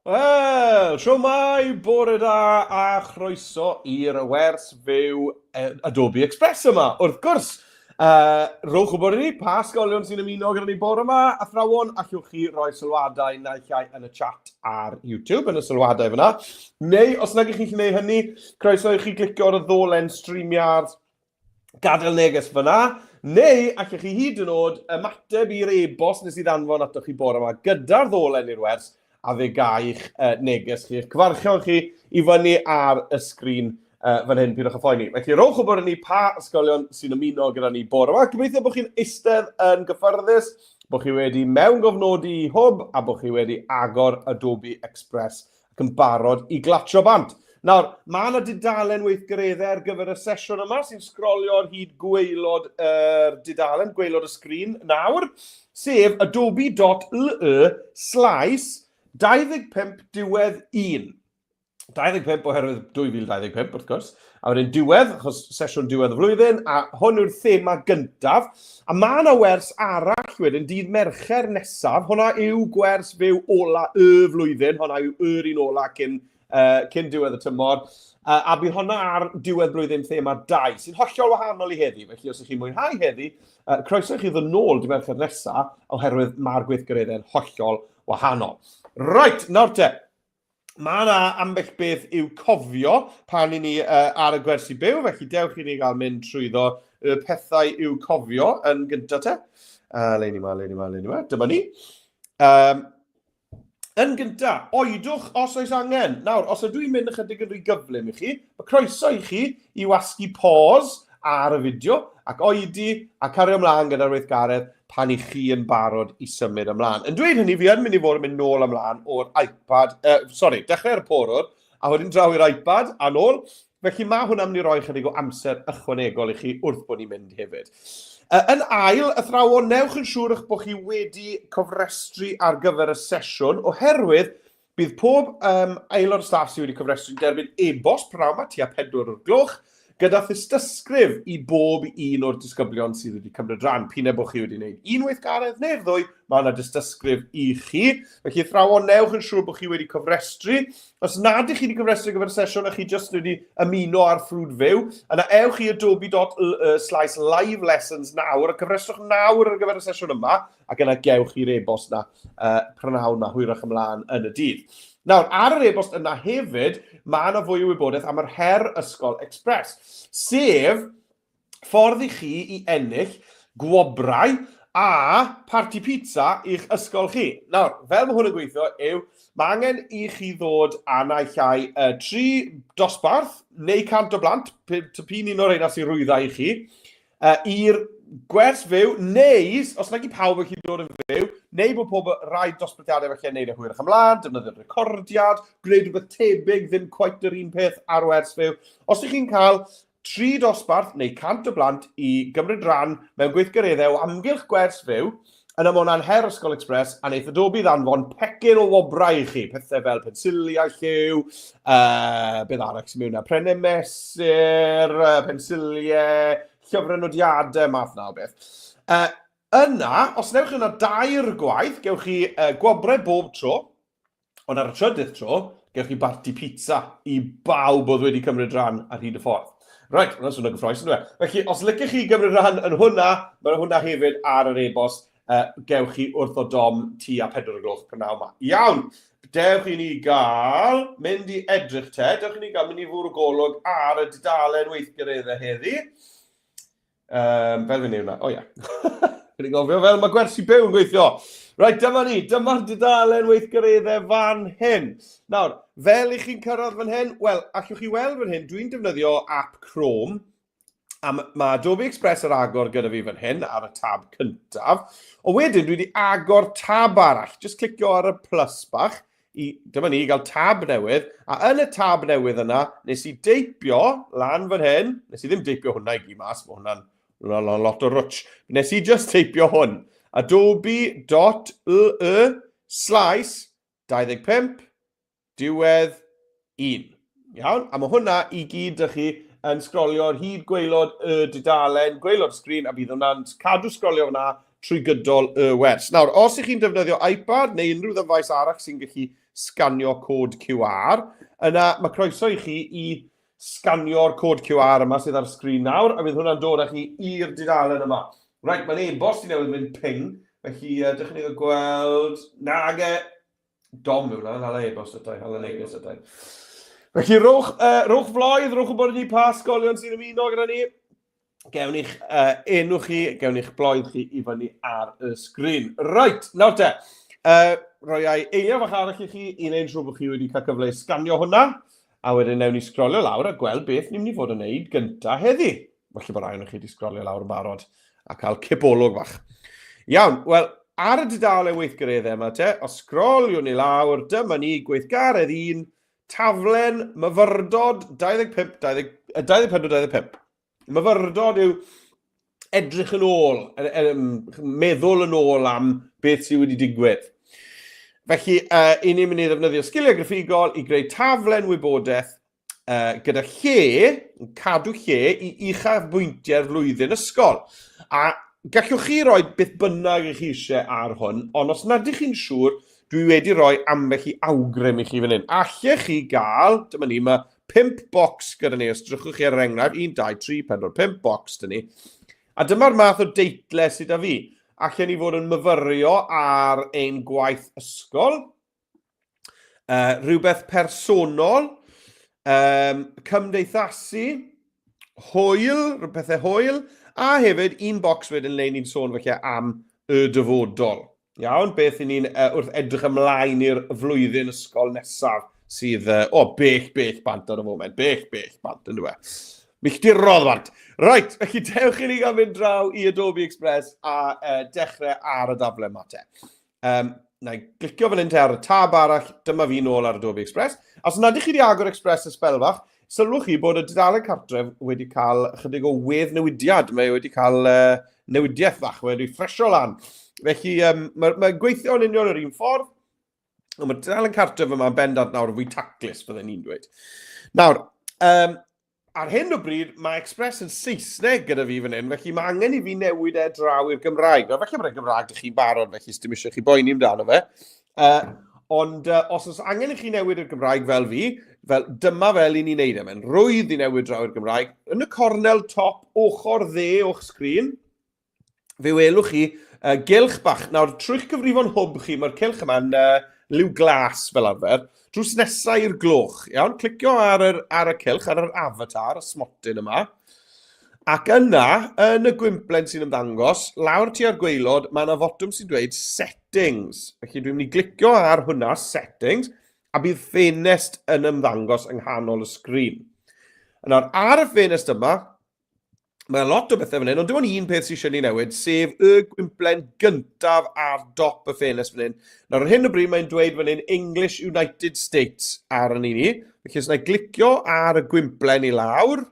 Wel, shwmae, bore da a chroeso i'r wers fyw Adobe Express yma, wrth gwrs. Rhowch wybod i ni pa ysgolion sy'n ymuno gyda ni bore yma. Athrawon, allwch chi roi sylwadau naill ai yn y chat ar YouTube, yn y sylwadau fyna. Neu, os nag ych chi'n gwneud hynny, croeso i chi glicio ar y ddolen StreamYard gadael neges fyna, neu allwch chi hyd yn oed ymateb i'r e-bost nes i ddanfon atoch chi bore yma gyda'r ddolen i'r wers, a fe gai'ch neges chi, eich cyfarchion chi i fyny ar y sgrin fan hyn, pidwch â phoeni. Felly rhowch wybod i ni pa ysgolion sy'n ymuno gyda ni bore yma. Gobeithio bod chi'n eistedd yn gyffyrddus, bod chi wedi mewngofnodi i Hwb a bod chi wedi agor Adobe Express ac yn barod i glatsio bant. Nawr, mae yna dudalen weithgareddau ar gyfer y sesiwn yma sy'n sgrolio ar hyd gwaelod yr dudalen, gwaelod y sgrin nawr, sef adobe.ly slaes 25 diwedd 1. 25 oherwydd 2025, wrth gwrs. A wedyn diwedd, achos sesiwn diwedd y flwyddyn, a hwn yw'r thema gyntaf. A mae yna wers arall wedyn, dydd Mercher nesaf, hwnna yw gwers fyw ola y flwyddyn, hwnna yw yr un ola cyn, cyn diwedd y tymor. A bydd hwnna ar diwedd blwyddyn thema 2, sy'n hollol wahanol i heddi. Felly os ych chi'n mwynhau heddi, croeso i chi ddod nôl dydd Mercher nesaf, oherwydd mae'r gweithgareddau'n hollol wahanol. Reit, nawr te, Mae yna ambell beth i'w cofio pan i ni ar y gwersi byw, felly dewch i ni gael mynd trwyddo y pethau i'w cofio yn gyntaf te. Le ni ma, le ni ma, le ni ma. Dyma ni. Yn gyntaf, oedwch os oes angen. Nawr, os ydw i'n mynd ychydig yn rhy gyflym i chi, mae croeso i chi i wasgu pause ar y fideo ac oedi a cario ymlaen gyda'r weithgaredd pan i chi yn barod i symud ymlaen. Yn dweud hynny, fi yn mynd i fod yn mynd nôl ymlaen o'r iPad, sori, dechrau ar y porwr, a wedyn draw i'r iPad a nôl. Felly mae hwnna'n mynd i roi chydig o amser ychwanegol i chi wrth bod ni'n mynd hefyd. Yn ail, athrawon, newch yn siŵr eich bod chi wedi cofrestru ar gyfer y sesiwn, oherwydd Bydd pob um, aelod o staff sydd wedi cofrestru'n derbyn e-bost prynhawn yma tua 4 o'r gloch, gyda thystysgrif i bob un o'r disgyblion sydd wedi cymryd rhan. P'un ai bod chi wedi gwneud un weithgaredd neu'r ddwy, mae yna dystysgrif i chi. Felly, athrawon, newch yn siŵr bod chi wedi cofrestru. Os nad ych chi wedi cofrestru ar gyfer y sesiwn a chi jyst wedi ymuno ar ffrwd fyw, yna ewch i adobe.slash live lessons nawr a cyfrestrwch nawr ar gyfer y sesiwn yma ac yna gewch chi'r e-bost na prynhawn 'ma hwyrach ymlaen yn y dydd. Nawr, ar yr e-bost yna hefyd, mae yna fwy o wybodaeth am yr Her Ysgol Express, sef ffordd i chi i ennill gwobrau a parti pizza i'ch ysgol chi. Nawr, fel mae hwn yn gweithio yw, mae angen i chi ddod â naill ai 3 dosbarth neu 100 o blant, p'un un o'r rheina sy'n rhwyddau i chi, i'r gwers fyw, neu, os nag i pawb yn gallu dod yn fyw, neu bod pob rai dosbarthiadau felly yn neud e hwyrach ymlaen, defnyddio'r recordiad, gwneud rhywbeth tebyg, ddim cweit yr un peth ar wers fyw. Os ych chi'n cael 3 dosbarth neu 100 o blant i gymryd rhan mewn gweithgareddau o amgylch gwers fyw, yna mae hwnna'n Her Ysgol Express a wneith Adobe ddanfon pecyn o wobrau i chi, pethau fel pensiliau lliw, beth arall sy'n mewn 'na, prennau mesur, pensiliau, llyfrau nodiadau, math 'na o beth. Yna, os wnewch chi hwnna dair gwaith, gewch chi gwobrau bob tro, Ond ar y trydydd tro, gewch chi barti pizza i bawb oedd wedi cymryd rhan ar hyd y ffordd. Reit, hwnna'n swnio'n gyffroes, yndyw e? Felly, os licech chi gymryd rhan yn hwnna, mae hwnna hefyd ar yr e-bost, gewch chi wrth o dom tua 4 o'r gloch prynhawn 'ma. Iawn, dewch i ni gael mynd i edrych te, dewch i ni gael mynd i fwrw golwg ar y dudalen weithgareddau heddi. Fel fi'n neud hwnna, o ia. Fi'n gofio fel mae gwersi byw yn gweithio. Reit, dyma ni, dyma'r dudalen weithgareddau fan hyn. Nawr, fel i chi'n cyrraedd fan hyn, wel, allwch chi weld fan hyn, dwi'n defnyddio app Chrome, a mae Adobe Express ar agor gyda fi fan hyn, ar y tab cyntaf. Ond wedyn, dwi wedi agor tab arall. Just clicio ar y plus bach, i, dyma ni, i gael tab newydd, a yn y tab newydd yna, nes i deipio lan fan hyn, nes i ddim deipio hwnna i gyd mas, mae hwnna'n hwnna lot o rwtsh. Nes i just teipio hwn, adobe.ly slaes 25 diwedd 1. Iawn, a mae hwnna i gyd ydych chi yn sgrolio ar hyd gwaelod y dudalen, gwaelod y sgrin, a bydd hwnna'n cadw sgrolio hwnna trwy gydol y wers. Nawr, os ych chi'n defnyddio iPad neu unrhyw ddyfais arall sy'n gallu sganio cod QR, yna mae croeso i chi i sganio'r cod QR yma sydd ar sgrin nawr, a fydd hwnna'n dod â chi i'r dudalen yma. Reit, mae'n e-bost i newydd mynd ping, felly uh, dych chi'n gweld... Nage! Dom yw hwnna, hala e-bost atai, hala neges atai. Felly, rowch, uh, rowch floedd, rowch wybod i ni pa ysgolion sy'n ymuno gyda ni. Gewn ni'ch uh, enw chi, gewn ni'ch bloedd chi i fyny ar y sgrin. Reit, nawr te, uh, roi ai eiliad fach arall i chi i wneud siŵr bod chi wedi cael cyfle i sganio hwnna, a wedyn newn ni sgrolio lawr a gweld beth ni'n mynd i fod yn wneud gynta heddi. Falle bod rai o'n chi wedi sgrolio lawr yn barod a cael cipolwg fach. Iawn, wel, ar y dudalen weithgareddau yma te, os sgroliwn ni lawr, dyma ni gweithgaredd 1, taflen myfyrdod 25, 20, 24, 25. Myfyrdod yw edrych yn ôl, meddwl yn ôl am beth sydd wedi digwydd. Felly, uh, i ni'n mynd i ddefnyddio sgiliau graffigol i greu taflen wybodaeth uh, gyda lle, cadw lle i uchafbwyntiau'r flwyddyn ysgol. A gallwch chi roi beth bynnag i chi eisiau ar hwn, ond os nad ydych chi'n siŵr, dwi wedi rhoi ambell i awgrym i chi fan hyn. Allech chi gael, dyma ni, mae 5 bocs gyda ni, os drychwch chi ar yr enghraifft, 1, 2, 3, 4, 5 bocs dyn ni. A dyma'r math o deitle sydd â fi. Allen ni fod yn myfyrio ar ein gwaith ysgol, rhywbeth personol, um, cymdeithasu, hwyl, pethau hwyl, a hefyd un bocs wedyn le ni'n sôn falle am y dyfodol. Iawn, beth i ni'n uh, wrth edrych ymlaen i'r flwyddyn ysgol nesaf sydd, uh, o, oh, bell, bell bant ar y foment, bell, bell bant yn dweud. Milltirodd bant. Right, felly dewch i ni gael mynd draw i Adobe Express a uh, dechrau ar y daflen yma te. Um, na i glicio fan hyn te ar y tab arall, dyma fi nôl ar Adobe Express. Os nad ydych chi wedi agor Express y sbel fach, sylwch chi bod y dudalen cartref wedi cael chydig o wedd newidiad. Mae wedi cael uh, newidiaeth fach, mae wedi ffresio lan. Felly um, mae'n mae gweithio yn union yr un ffordd, ond mae'r dudalen cartref yma'n bendant nawr yn fwy taclus, bydden ni'n dweud. Nawr, um, Ar hyn o bryd, mae Express yn Saesneg gyda fi fan hyn, felly mae angen i fi newid e draw i'r Gymraeg. Nawr, falle bod e'n Gymraeg dych chi'n barod, felly dim eisiau chi boeni amdano fe. Ond os oes angen i chi newid i'r Gymraeg fel fi, fel, dyma fel i ni'n neud e. Mae'n rwydd i newid draw i'r Gymraeg. Yn y cornel top ochr dde o'ch sgrin, fe welwch chi gylch bach. Nawr, trwy'ch cyfrifon hwb chi, mae'r cylch yma'n liw glas fel arfer. Drws nesau i'r gloch, iawn? Clicio ar, yr, ar y cylch, ar yr avatar, y smotyn yma. Ac yna, yn y gwymplen sy'n ymddangos, lawr tua'r gwaelod, mae yna fotwm sy'n dweud Settings. Felly dwi'n mynd i glicio ar hwnna, Settings, a bydd ffenest yn ymddangos yng nghanol y sgrin. Nawr, ar y ffenest yma, Mae lot o bethau fan hyn, ond dim ond un peth sydd eisiau ni newid, sef y gwymplen gyntaf ar dop y ffenest fan hyn. Nawr, ar hyn o bryd mae'n dweud fan hyn English United States ar yn ni. Felly, os yna i glicio ar y gwymplen i lawr,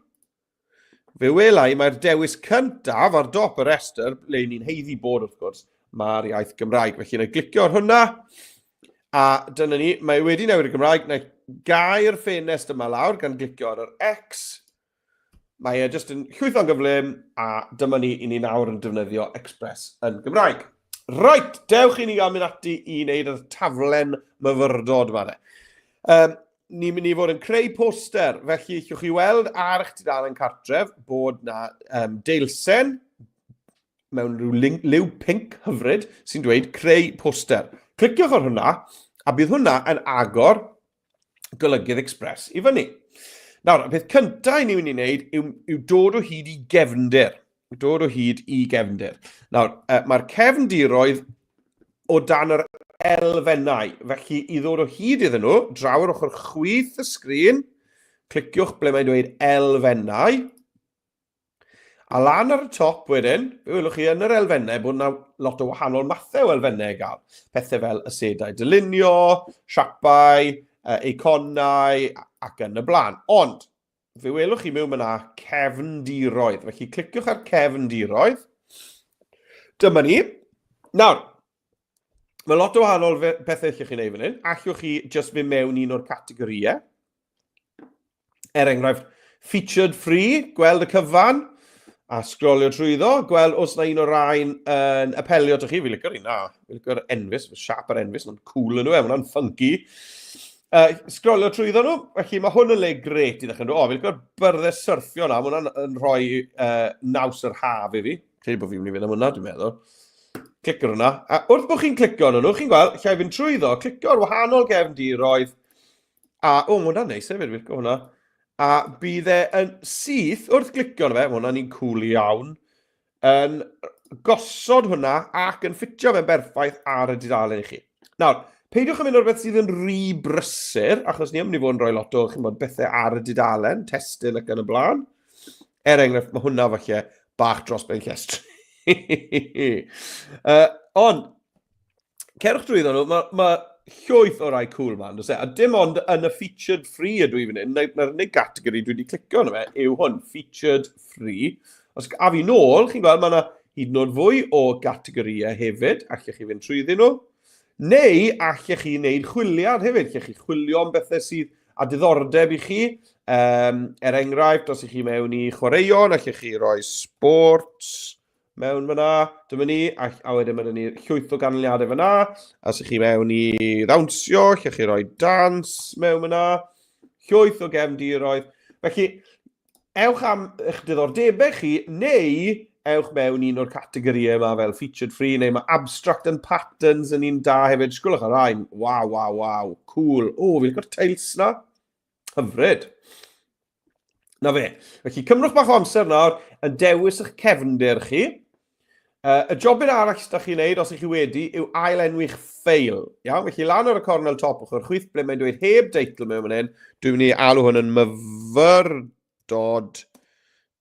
fe wela i mae'r dewis cyntaf ar dop y restr, le ni'n heiddi bod wrth gwrs, mae'r iaith Gymraeg. Felly, yna i glicio ar hwnna, a dyna ni, mae wedi newid y Gymraeg, na i gau'r ffenest yma lawr gan glicio ar yr X, Mae e jyst yn llwytho'n gyflym, a dyma ni, i ni nawr yn defnyddio Express yn Gymraeg. Right, dewch i ni gael mynd ati i wneud y taflen myfyrdod yma. Um, ni'n mynd i fod yn creu poster, felly allwch chi weld ar eich tudalen cartref bod na um, deilsen mewn rhyw liw pink hyfryd sy'n dweud creu poster. Cliciwch ar hwnna, a bydd hwnna yn agor Golygydd Express i fyny. Nawr, y peth cyntaf i ni mynd i wneud yw, yw dod o hyd i gefndir. Dod o hyd i gefndir. Nawr, uh, mae'r cefndiroedd o dan yr elfennau. Felly, i ddod o hyd iddyn nhw, draw ar ochr chwith y sgrin, cliciwch ble mae'n dweud elfennau. A lan ar y top wedyn, fe welwch chi yn yr elfennau bod yna lot o wahanol mathau o elfennau i gael. Pethau fel asedau dylunio, siapau, eiconau ac yn y blaen. Ond, fe welwch chi mewn yna cefndiroedd. Felly cliciwch ar cefndiroedd. Dyma ni. Nawr, mae lot o wahanol pethau allwch chi wneud fan hyn. Allwch chi jyst fynd mewn un o'r categorïau. Er enghraifft, featured free, gweld y cyfan. A sgrolio trwyddo, gweld os na un o'r rhain yn apelio at chi. Fi'n licio'r un na. Fi'n licio'r enfys, siap yr enfys, mae'n cool yn nhw, e, mae'n funky. Sgrolio trwyddo nhw, felly mae hwn yn le gret i ddechrau. O, fi'n licio'r byrddau syrffio na, mae hwnna'n yn rhoi naws yr haf i fi. Credu bod fi'n mynd i fynd am hwnna, dwi'n meddwl. Clicio ar hwnna. A wrth bod chi'n clicio arno nhw, chi'n gweld, lle i fynd trwyddo, clicio ar wahanol gefndiroedd. A, o, mae hwnna'n neis hefyd, fi'n licio hwnna. A bydd e yn syth, wrth glicio arno fe, mae hwnna'n un cool iawn, yn gosod hwnna ac yn ffitio fe'n berffaith ar y dudalen i chi. Nawr, peidiwch yn mynd o'r beth sydd yn rhy brysur, achos ni yn mynd i fod yn rhoi lot o chi'n bod, bethau ar y dudalen, testun ac yn y blaen. Er enghraifft, mae hwnna falle bach dros ben llestri. Ond, cerwch drwyddo nhw, mae ma llwyth o rai cool man, does e? A dim ond yn y featured free ydw i fan hyn, na'r unig gategori dwi wedi clicio arno fe yw hwn, featured free. Os a fi nôl, chi'n gweld, mae yna hyd yn oed fwy o gategorïau hefyd, allech chi fynd trwyddyn nhw. Neu allech chi wneud chwiliad hefyd, allech chi chwilio am bethau sydd a diddordeb i chi. Er enghraifft, os ych chi mewn i chwaraeon, allech chi roi sports mewn fyna, dyma ni, a wedyn mae ni llwyth o ganlyniadau fyna. Os ych chi mewn i ddawnsio, allech chi roi dance mewn fyna, llwyth o gefndiroedd. Felly, ewch am eich diddordebau chi, neu ewch mewn un o'r categorïau yma fel featured free, neu mae abstract and patterns yn un da hefyd. Sgwlwch ar rhain. Waw, waw, waw. Cool. O, fi'n licio'r teils na. Hyfryd. Na fe. Felly, cymrwch bach o amser nawr yn dewis eich cefndir chi. Y jobyn arall sydd chi'n neud, os ych chi wedi, yw ail-enwi'ch ffeil. Iawn, felly lan ar y cornel top ochr chwith, ble mae'n dweud heb deitl mewn fan hyn, dwi'n mynd i alw hwn yn myfyrdod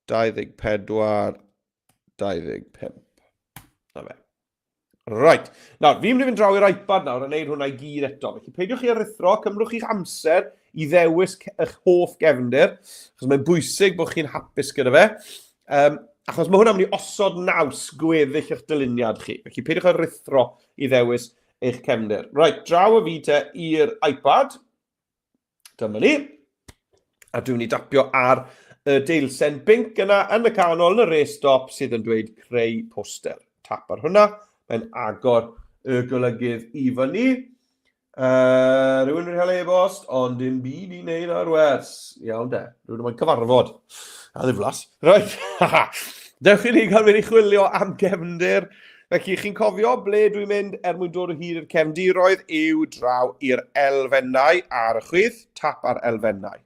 24, 25. Na fe. Right. Nawr, fi'n mynd i fynd draw i'r iPad nawr a wneud hwnna i gyd eto. Felly peidiwch chi aruthro, cymrwch chi'ch amser i ddewis eich hoff gefndir, achos mae'n bwysig bod chi'n hapus gyda fe. Achos mae hwnna'n mynd i osod naws gweddill eich dyluniad chi. Felly peidiwch aruthro i ddewis eich cefndir. Right, draw y fi te i'r iPad. Dyma ni. A dwi'n mynd i dapio ar y deilsen binc yna yn y canol yn y race stop sydd yn dweud creu poster. Tap ar hwnna. Mae'n agor y golygydd i fyny. Rhywun wedi cael e-bost, ond dim byd i wneud ar wers. Iawn de, rhywun yma'n cyfarfod. A ddiflas. Right. Dewch i ni gael mynd i chwilio am gefndir. Felly, chi'n cofio ble dwi'n mynd er mwyn dod o hyd i'r cefndiroedd yw draw i'r elfennau ar y chwith, tap ar elfennau.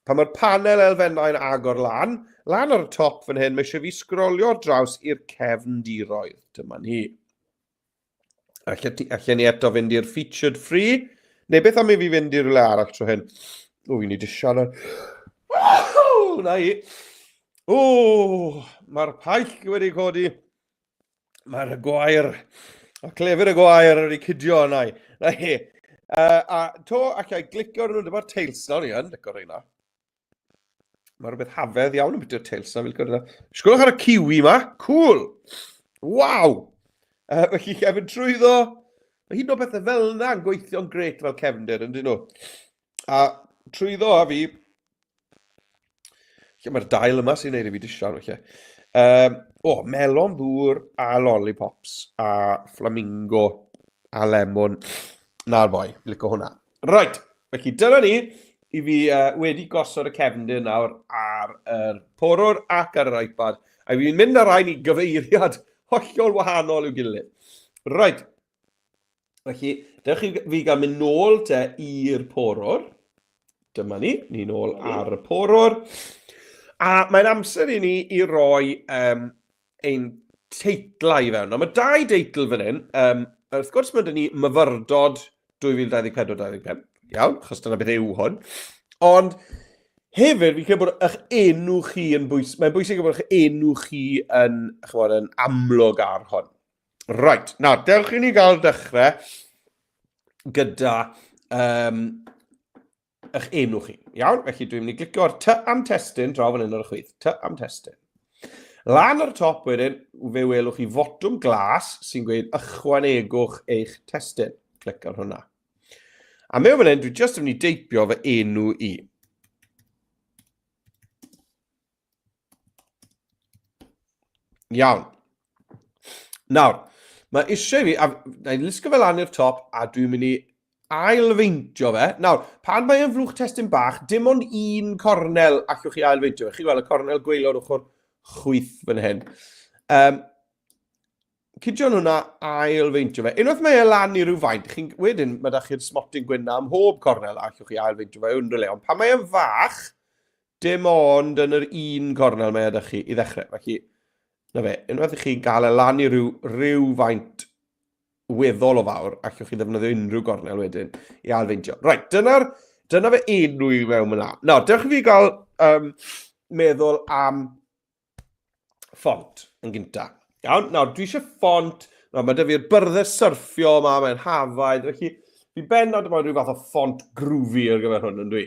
Pan mae'r panel elfennau'n agor lan, lan ar y top fan hyn, mae eisiau fi sgrolio ar draws i'r cefndiroedd. Dyma ni. Allen ni eto fynd i'r featured free, neu beth am i fi fynd i rhywle arall tro hyn? O, fi'n ei disian ar... Na i. O, mae'r paill wedi codi. Mae'r gwair, a clefyd y gwair wedi cydio yna i. Na hi. A to, allai glicio arnyn nhw, dyma'r teils nawr i yn, licio rheina. Mae rhywbeth hafedd iawn yn bwyty'r teils na, fi'n licio rheina. Sgwlwch ar y kiwi ma, cool! Waw! Felly, lle fynd trwyddo, mae hyd yn oed pethau fel yna yn gweithio'n gret fel cefndir, yn dyn nhw. A trwyddo a fi, lle mae'r dail yma sy'n neud i fi disian, felly. O, melon ddŵr a lollipops a flamingo a lemon. Na'r boi, lico hwnna. Right, felly dyna ni, i fi wedi gosod y cefndir nawr ar yr porwr ac ar yr iPad, a fi'n mynd ar rhain i gyfeiriad hollol wahanol i'w gilydd. Right, felly, dewch i fi gael mynd nôl te i'r porwr. Dyma ni, ni nôl ar y porwr. A mae'n amser i ni i roi ein teitlau i fewn. Nawr, mae dau deitl fan hyn. Wrth gwrs, mae dyn ni myfyrdod 2024-2025, iawn, achos dyna beth yw hwn. Ond hefyd, fi'n credu bod eich enw chi yn bwysig, mae'n bwysig bod eich enw chi yn, chymod, yn amlwg ar hwn. Right, nawr, dewch i ni gael dechrau gyda eich enw chi. Iawn, felly dwi'n mynd i glicio ar T am testun draw fan hyn ar y chwith. T am testun. Lan ar y top wedyn, fe welwch chi fotwm glas sy'n gweud ychwanegwch eich testun. Clic ar hwnna. A mewn fan hyn, dwi jyst yn mynd i deipio fy enw i. Iawn. Nawr, mae eisiau fi, a na i lusgo fe lan i'r top, a dwi'n mynd i ailfeintio fe. Nawr, pan mae e'n flwch testun bach, dim ond un cornel allwch chi ailfeintio fe. Chi'n gweld y cornel gwaelod ochr chwith fan hyn. Um, Cydio hwnna, ailfeintio fe. Unwaith mae e lan i ryw faint, chi'n wedyn mae da chi'r smotyn gwyn na ym mhob cornel a allwch chi ailfeintio fe unrhyw le. Ond pan mae e'n fach, dim ond yn yr un cornel mae e da chi i ddechrau. Felly, na fe, unwaith i chi gael e lan i ryw, ryw faint weddol o fawr, allwch chi ddefnyddio unrhyw gornel wedyn i ailfeintio. Reit, dyna'r, dyna fe enw i mewn yna. Nawr, dewch i fi gael um, meddwl am ffont yn gynta. Iawn, nawr dwi eisiau ffont, nawr mae da fi'r byrddau syrffio yma, mae'n hafaidd, felly fi ben nad yma rhyw fath o ffont groovy ar gyfer hwn, yn dwi.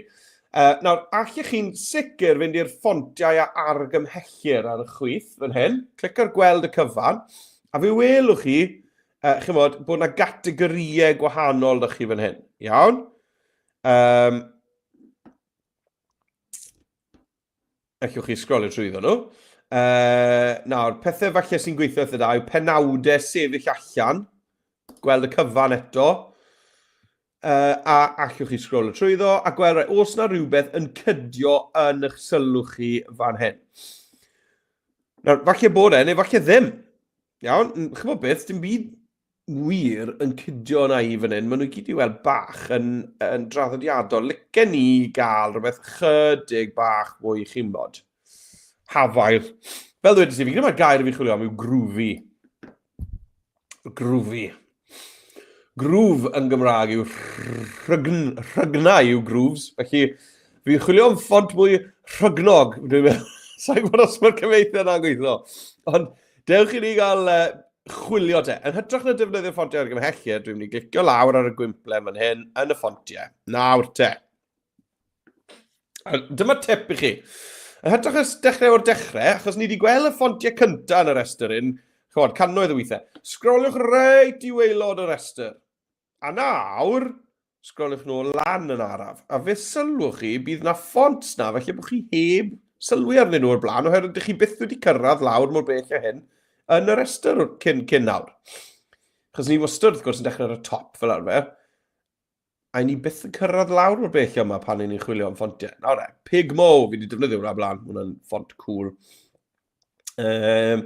Nawr, allech chi'n sicr fynd i'r ffontiau a argymhellir ar y chwith fan hyn, clic ar gweld y cyfan, a fe welwch chi, chymod, bod yna gategorïau gwahanol da chi fan hyn. Iawn? Um, allwch chi sgrolio trwyddo nhw. Nawr, pethau falle sy'n gweithio eitha da yw penawdau sefyll allan, gweld y cyfan eto, a allwch chi sgrolio trwyddo a gweld, right, os na rhywbeth yn cydio yn eich sylw chi fan hyn. Nawr, falle bod e, neu falle ddim. Iawn, chymod beth, dim byd wir yn cydio yna i fan hyn. Maen nhw gyd i weld bach yn, yn draddodiadol. Licen ni gael rhywbeth chydig bach mwy chi'mod. Hafael. Fel dweud i fi, gyda mae'r gair i fi chwilio am yw groovy. Groovy. Groove yn Gymraeg yw rhygn, rhygnau yw grooves. Felly, fi'n chwilio am ffont mwy rhygnog. Dwi'n meddwl, sa'n gwybod os mae'r cyfeithiau yna'n gweithio. Ond Dewch i ni gael chwilio te. Yn hytrach na defnyddio ffontiau argymhelliad, dwi'n mynd i glicio lawr ar y gwymplen fan hyn yn y ffontiau. Nawr te. A dyma tip i chi. Yn hytrach na dechrau o'r dechrau, achos ni wedi gweld y ffontiau cyntaf yn y restr un, chymod, cannoedd o weithiau. Sgroliwch reit i waelod y restr. A nawr, sgroliwch nôl lan yn araf, a fe sylwch chi, bydd na ffonts na, felly bod chi heb sylwi arnyn nhw o'r blaen, oherwydd dych chi byth wedi cyrraedd lawr mor bell â hyn yn y restr cyn, cyn nawr. Chos ni wastad, wrth gwrs, yn dechrau ar y top fel arfer, a ni byth yn cyrraedd lawr mor bell yma pan ni'n chwilio am ffontiau. Nawr e, Pigmo, fi wedi defnyddio hwnna blaen, hwnna'n ffont cool. Um,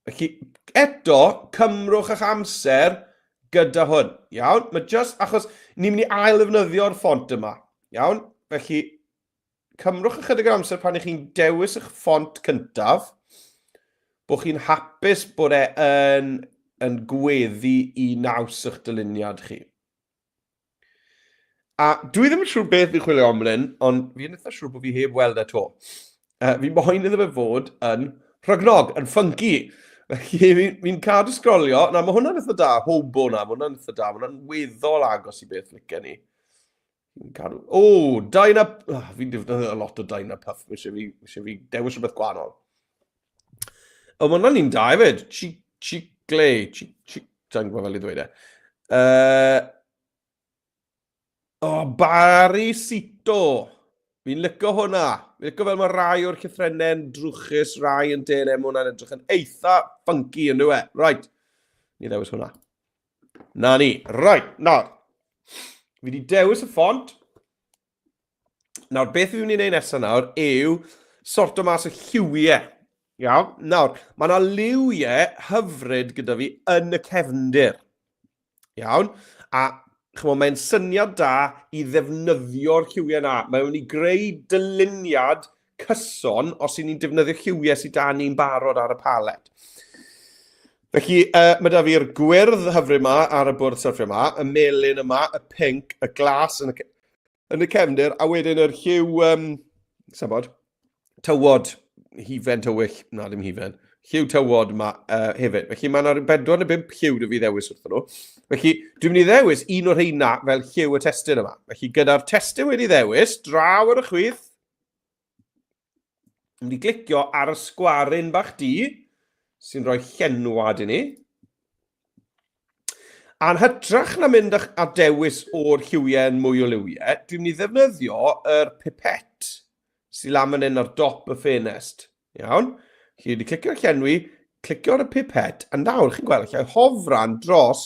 Felly, eto, cymrwch eich amser gyda hwn. Iawn? Mae just, achos ni'n mynd i ail ddefnyddio'r ffont yma. Iawn? Felly, cymrwch ychydig o amser pan ych chi'n dewis eich ffont cyntaf, bod chi'n hapus bod e yn, yn gweddu i naws eich dyluniad chi. A dwi ddim yn siŵr beth fi'n chwilio am fan hyn, ond fi'n eitha siŵr bod fi heb weld e to. Fi moyn iddo fe fod yn rhygnog, yn funky. Felly fi'n fi cadw sgrolio. Na, mae hwnna'n eitha da, hobo na, mae hwnna'n eitha da, mae hwnna'n weddol agos i beth licen ni. Fi'n cadw... O, oh, Dyna... Oh, fi'n defnyddio lot o Dyna Puff, mae eisiau fi, eisiau fi dewis rhywbeth gwahanol. O, mae hwnna'n un da hefyd. Cheek, cheek, glei, cheek, cheek, Sa'n gwybod fel i ddweud e. Oh, Barry Sito. Fi'n licio hwnna. Fi'n licio fel mae rai o'r llythrennau'n drwchus, rai yn denau, mae hwnna'n edrych yn eitha funky yn dwi e. Right. Ni ddewis hwnna. Na ni. Right, nawr. Fi wedi dewis y ffont. Nawr, beth fi'n mynd i wneud nesaf nawr yw sorto mas y lliwiau. Iawn? Nawr, mae yna liwiau hyfryd gyda fi yn y cefndir. Iawn? A chymod, mae'n syniad da i ddefnyddio'r lliwiau yna. Mae'n mynd i greu dyluniad cyson os y'n ni'n defnyddio lliwiau sydd da ni'n barod ar y palet. Felly, mae da fi'r gwyrdd hyfryd yma ar y bwrdd syrffio yma, y melyn yma, y pink, y glas yn y, yn y cefndir, a wedyn yr lliw, um, sabod, tywod, hufen tywyll, na ddim hufen, lliw tywod yma hefyd. Felly mae yna bedwar neu bump lliw dy fi ddewis wrthyn nhw. Felly dwi'n mynd i ddewis un o'r rheina fel lliw y testun yma. Felly gyda'r testun wedi ddewis, draw ar y chwith, Yn mynd i glicio ar y sgwaryn bach du sy'n rhoi llenwad i ni. A'n hytrach na mynd a dewis o'r lliwiau yn mwy o liwiau, dwi'n mynd i ddefnyddio yr pipet sy'n lan fan hyn ar dop y ffenest. Iawn? Felly, wedi clicio'r llenwi, Clicio ar y pipet, a nawr chi'n gweld allai hofran dros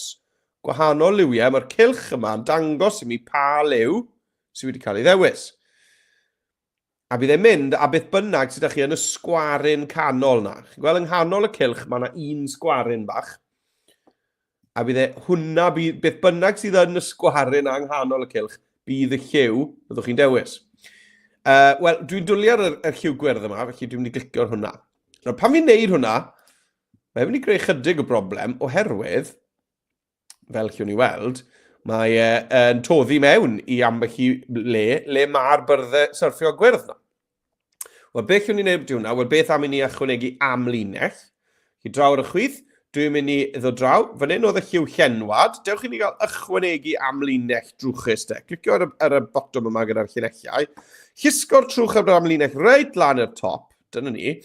gwahanol liwiau. Mae'r cylch yma yn dangos i mi pa liw sydd wedi cael ei ddewis. A bydd e'n mynd a beth bynnag sydd â chi yn y sgwaryn canol na. Chi'n gweld yng nghanol y cylch mae yna un sgwaryn bach. A bydd e hwnna, bydd, beth bynnag sydd yn y sgwaryn yng nghanol y cylch, bydd y lliw byddwch chi'n dewis. Wel, dwi'n dwlu ar yr lliw gwyrdd yma, felly dwi'n mynd i glicio ar hwnna. Nawr, pan fi'n neud hwnna, mae'n mynd i greu chydig o broblem oherwydd, fel chiwn ni weld, mae e yn toddi mewn i ambell i le, le mae'r byrddau syrffio gwyrdd yna. Wel, beth llwn ni wneud beth hwnna? Wel, beth am i ni ychwanegu amlinell? Chi draw ar y chwith, dwi'n mynd i ddod draw. Fan hyn oedd y lliw llenwad. Dewch i ni gael ychwanegu amlinell drwchus te. Clicio ar y botwm yma gyda'r llinellau. Llusgo'r trwch ar yr amlinell reit lan i'r top. Dyna ni.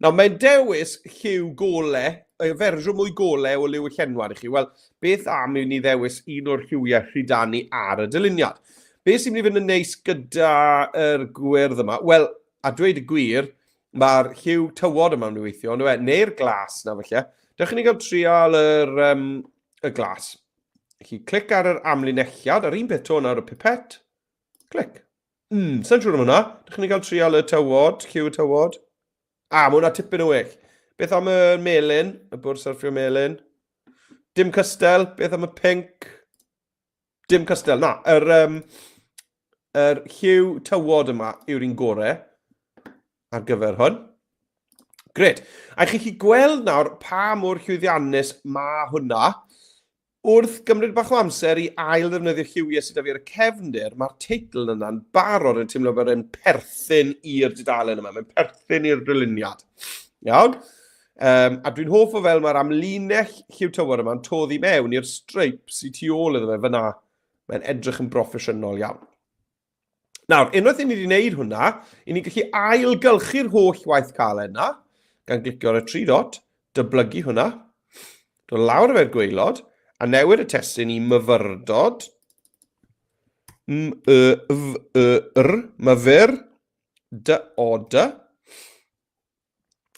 Nawr, mae'n dewis lliw gole, y fersiwn mwy gole o liw y llenwad i chi. Wel, beth am i ni ddewis un o'r lliwiau rhydanu ar y dyluniad? Be sy'n mynd i fynd yn neis gyda'r gwyrdd yma? Wel, a dweud y gwir, mae'r lliw tywod yma'n mynd i weithio, ond e? Neu'r glas na falle. Dewch i ni gael trial y glas. Felly, clic ar yr amlinelliad, a'r un peth to nawr y pipet. Clic. Sa'n siŵr am hwnna. Dewch i ni gael trial y tywod, lliw y tywod. Ah, mae hwnna tipyn o well. Beth am y melyn, y bwrdd syrffio melyn? Dim cystel, beth am y pink? Dim cystel, na. Yr lliw tywod yma yw'r un gore ar gyfer hwn. Gret. A chi chi gweld nawr pa mor llwyddiannus mae hwnna. Wrth gymryd bach o amser i ail ddefnyddio lliwiau sydd â fi ar y cefndir, mae'r teitl yna'n barod yn teimlo fel e'n perthyn i'r dudalen yma. Mae'n perthyn i'r dyluniad. Iawn? A dwi'n hoff o fel mae'r amlinell lliw tywod yma'n toddi mewn i'r streip sydd tu ôl iddo fe fyna. Mae'n edrych yn broffesiynol iawn. Nawr, unwaith i ni wedi gwneud hwnna, i ni'n gallu ailgylchu'r holl waith caled yna, gan glicio ar y tri dot, dyblygu hwnna, dod lawr efo'r gwaelod, a newid y testun i myfyrdod, m y f y r, myfyr, d o d,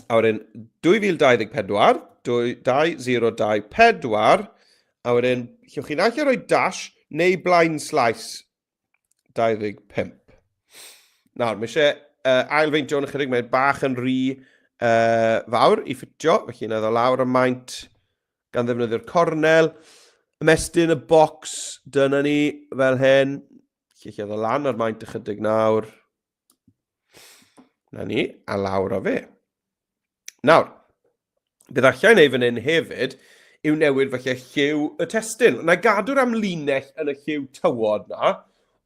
A wedyn 2024, 2024, a wedyn llwch chi naill ai roi dash neu blaen slaes 25. Nawr, mae eisiau ailfeintio hwn ychydig, mae'n bach yn rhy fawr i ffitio, felly na ddod lawr y maint gan ddefnyddio'r cornel. Ymestyn y bocs, dyna ni, fel hyn. Felly, lle ddod lan ar maint ychydig nawr. Na ni, a lawr o fe. Nawr, beth allai wneud fan hyn hefyd yw newid falle lliw y testun. Na i gadw'r amlinell yn y lliw tywod na,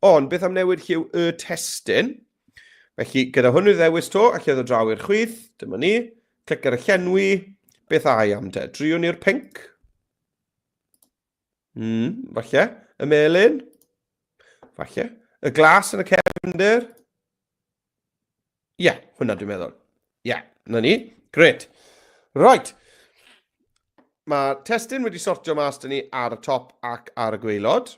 ond beth am newid lliw y testun? Felly, gyda hwn i'w ddewis to, allai ddod draw i'r chwith, dyma ni, clic ar y llenwi, beth ai am te? Driwn ni'r pink? Falle. Y melyn? Falle. Y glas yn y cefndir? Ie, yeah, hwnna dwi'n meddwl. Ie, yeah, na ni. Gret. Right. Mae testun wedi sortio mas dyn ni ar y top ac ar y gwaelod.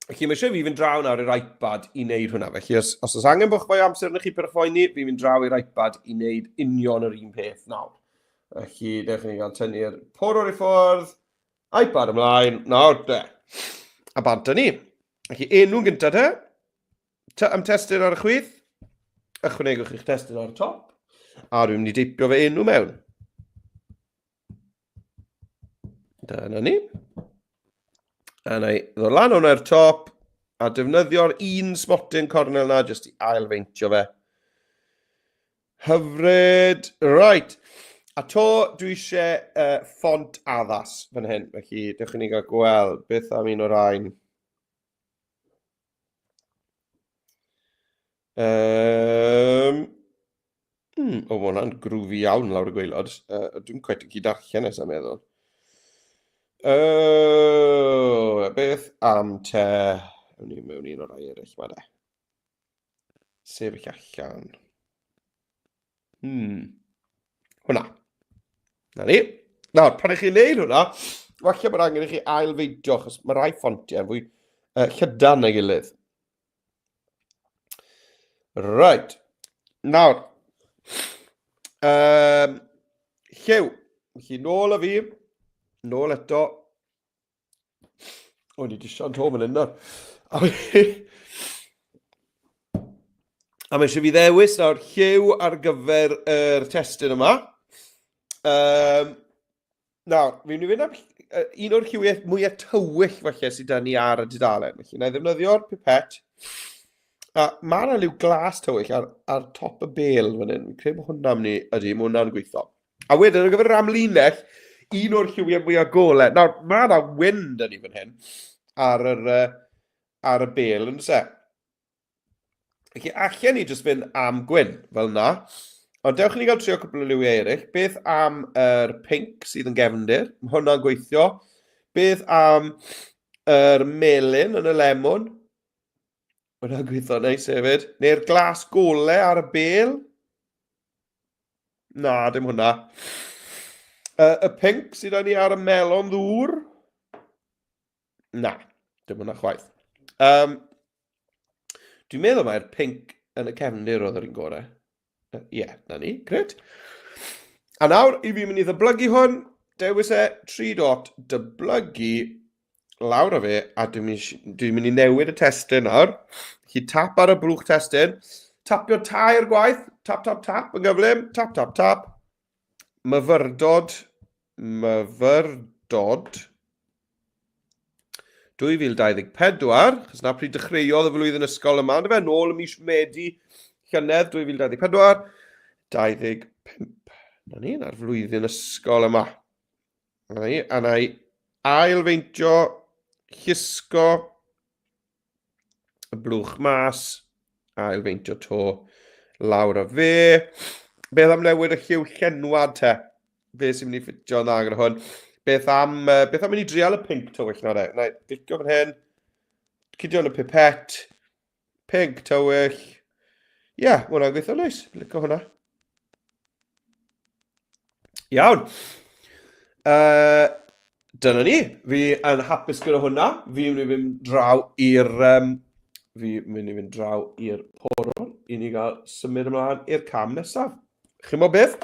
Felly mae eisiau fi fynd draw nawr i'r iPad i wneud hwnna. Felly os oes angen bod fwy o amser yn chi per phoeni, fi'n mynd draw i'r iPad i wneud union yr un peth nawr. Felly, dewch i ni gael tynnu'r porwr i ffwrdd, iPad ymlaen, nawr de. A bant â ni. Felly, enw'n gyntaf te, T am testun ar y chwith, ychwanegwch eich testun ar y top, a dwi'n mynd i deipio fe enw mewn. Dyna ni. A na i ddod lan hwnna i'r top, a defnyddio'r un smotyn cornel na jyst i ailfeintio fe. Hyfryd. Right. A to, dwi eisiau ffont addas fan hyn. Felly, dewch i ni gael gweld beth am un o'r rhain. O, mae hwnna'n grwfi iawn lawr y gwaelod. Dwi'n cweit yn gallu darllen e, sa'n meddwl. Beth am te... Ewn ni mewn un o'r rhai eraill ma de. Sefyll allan. Hwna. Na ni. Nawr, pan ych chi'n neud hwnna, falle bod angen i chi ailfeidio, achos mae rai ffontiau yn fwy llydan na'i gilydd. Right. Nawr, lliw. Lliw. Felly, nôl â fi. Nôl eto. O, ni wedi siarad to fan hyn nawr. A mae eisiau fi ddewis nawr lliw ar gyfer yr testun yma. Um, nawr, fi'n mynd i fynd am un o'r lliwiau mwyaf tywyll falle sydd da ni ar y dudalen. Felly, na i ddefnyddio'r pipet. A mae yna liw glas tywyll ar, ar top y bel fan hyn. Fi'n credu bod hwnna'n mynd i... Ydy, mae hwnna'n gweithio. A wedyn, ar gyfer yr amlinell, un o'r lliwiau mwyaf golau. Nawr, mae yna wyn da ni fan hyn ar, yr, ar y bel, yn dweud? Felly, allan ni jyst fynd am gwyn, fel yna. Ond dewch i ni gael trio cwpl o liwiau eraill. Beth am yr pink sydd yn gefndir? Mae hwnna'n gweithio. Beth am yr melyn yn y lemon? Mae hwnna'n gweithio neis hefyd. Neu'r glas gole ar y bel? Na, dim hwnna. Y pink sydd â ni ar y melon ddŵr? Na, dim hwnna chwaith. Um, dwi'n meddwl mai'r pink yn y cefndir oedd yr un gorau. Ie, yeah, na ni, gret. A nawr, i fi mynd i ddyblygu hwn, dewis e, 3 dot, dyblygu, lawr o fe, a dwi'n mynd, dwi mynd i newid y testun nawr. Chi tap ar y blwch testun, tapio tair gwaith, tap, tap, tap yn gyflym, tap, tap, tap. Myfyrdod, myfyrdod, 2024, chos na pryd dechreuodd y flwyddyn ysgol yma, ond fe, nôl ym mis Medi llynedd 2024, 25. Na ni, na'r flwyddyn ysgol yma. Na ni, a na i ailfeintio, llusgo y blwch mas, ailfeintio to lawr a fe. Beth am newid y lliw llenwad te? Fe sy'n mynd i ffitio yn dda gyda hwn. Beth am, uh, beth am mynd i drial y pink tywyll na de? Na i glicio fan hyn, cydio yn y pipet, pink tywyll. Ie, yeah, mae hwnna'n gweithio neis. Licio hwnna. Iawn. Uh, dyna ni. Fi yn hapus gyda hwnna. Fi mynd i fynd draw i'r... Um, fi mynd i fynd draw i'r porwr i ni gael symud ymlaen i'r cam nesaf. Chi'n mo beth?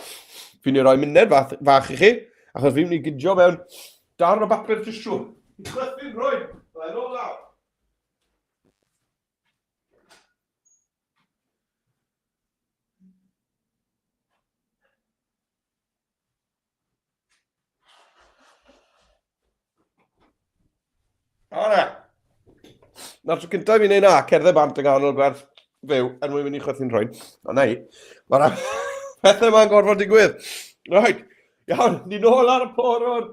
Fi'n mynd i roi muned fach, fach i chi, achos fi'n mynd i gydio mewn darn o bapur tisiw. I chwerthin rhoi, byddai'n ôl nawr. O na! Na'r tro cyntaf fi'n neud na, cerdded bant yng nghanol gwerth fyw er mwyn mynd i chwerthu'n rhwy'n. O na i. Mae'r pethau yma'n gorfod digwydd. Right. Iawn, ni nôl ar y porwr.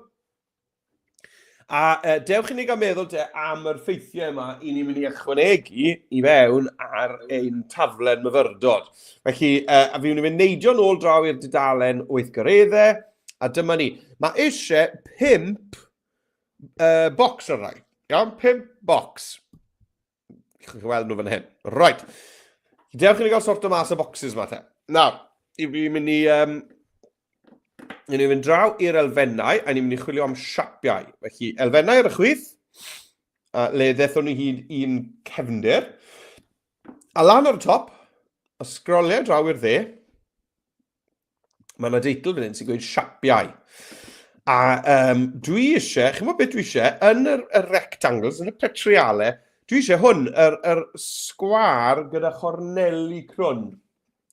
A uh, dewch i ni gael meddwl te am yr ffeithiau yma i ni'n mynd i ychwanegu i fewn ar ein taflen myfyrdod. Felly, uh, a fi mynd i fynd neidio nôl draw i'r dudalen weithgareddau, a dyma ni. Mae eisiau pimp uh, bocs ar rai. Iawn, pimp bocs. Chi'n gweld nhw fan hyn. Right. Dewch i ni gael sorto mas y boxes yma te. Nawr, i fi'n mynd i... Um, i ni'n mynd draw i'r elfennau, a ni'n mynd i chwilio am siapiau. Felly, elfennau ar y chwith, a le ddethon ni hyd i'n cefndir. A lan ar y top, a sgroliau draw i'r dde, Mae yna deitl fan hyn sy'n gweud siapiau. A um, dwi eisiau, chi'n gwybod beth dwi eisiau, yn yr, y rectangles, yn y petrialau, dwi eisiau hwn, yr, yr sgwar gyda chorneli crwn.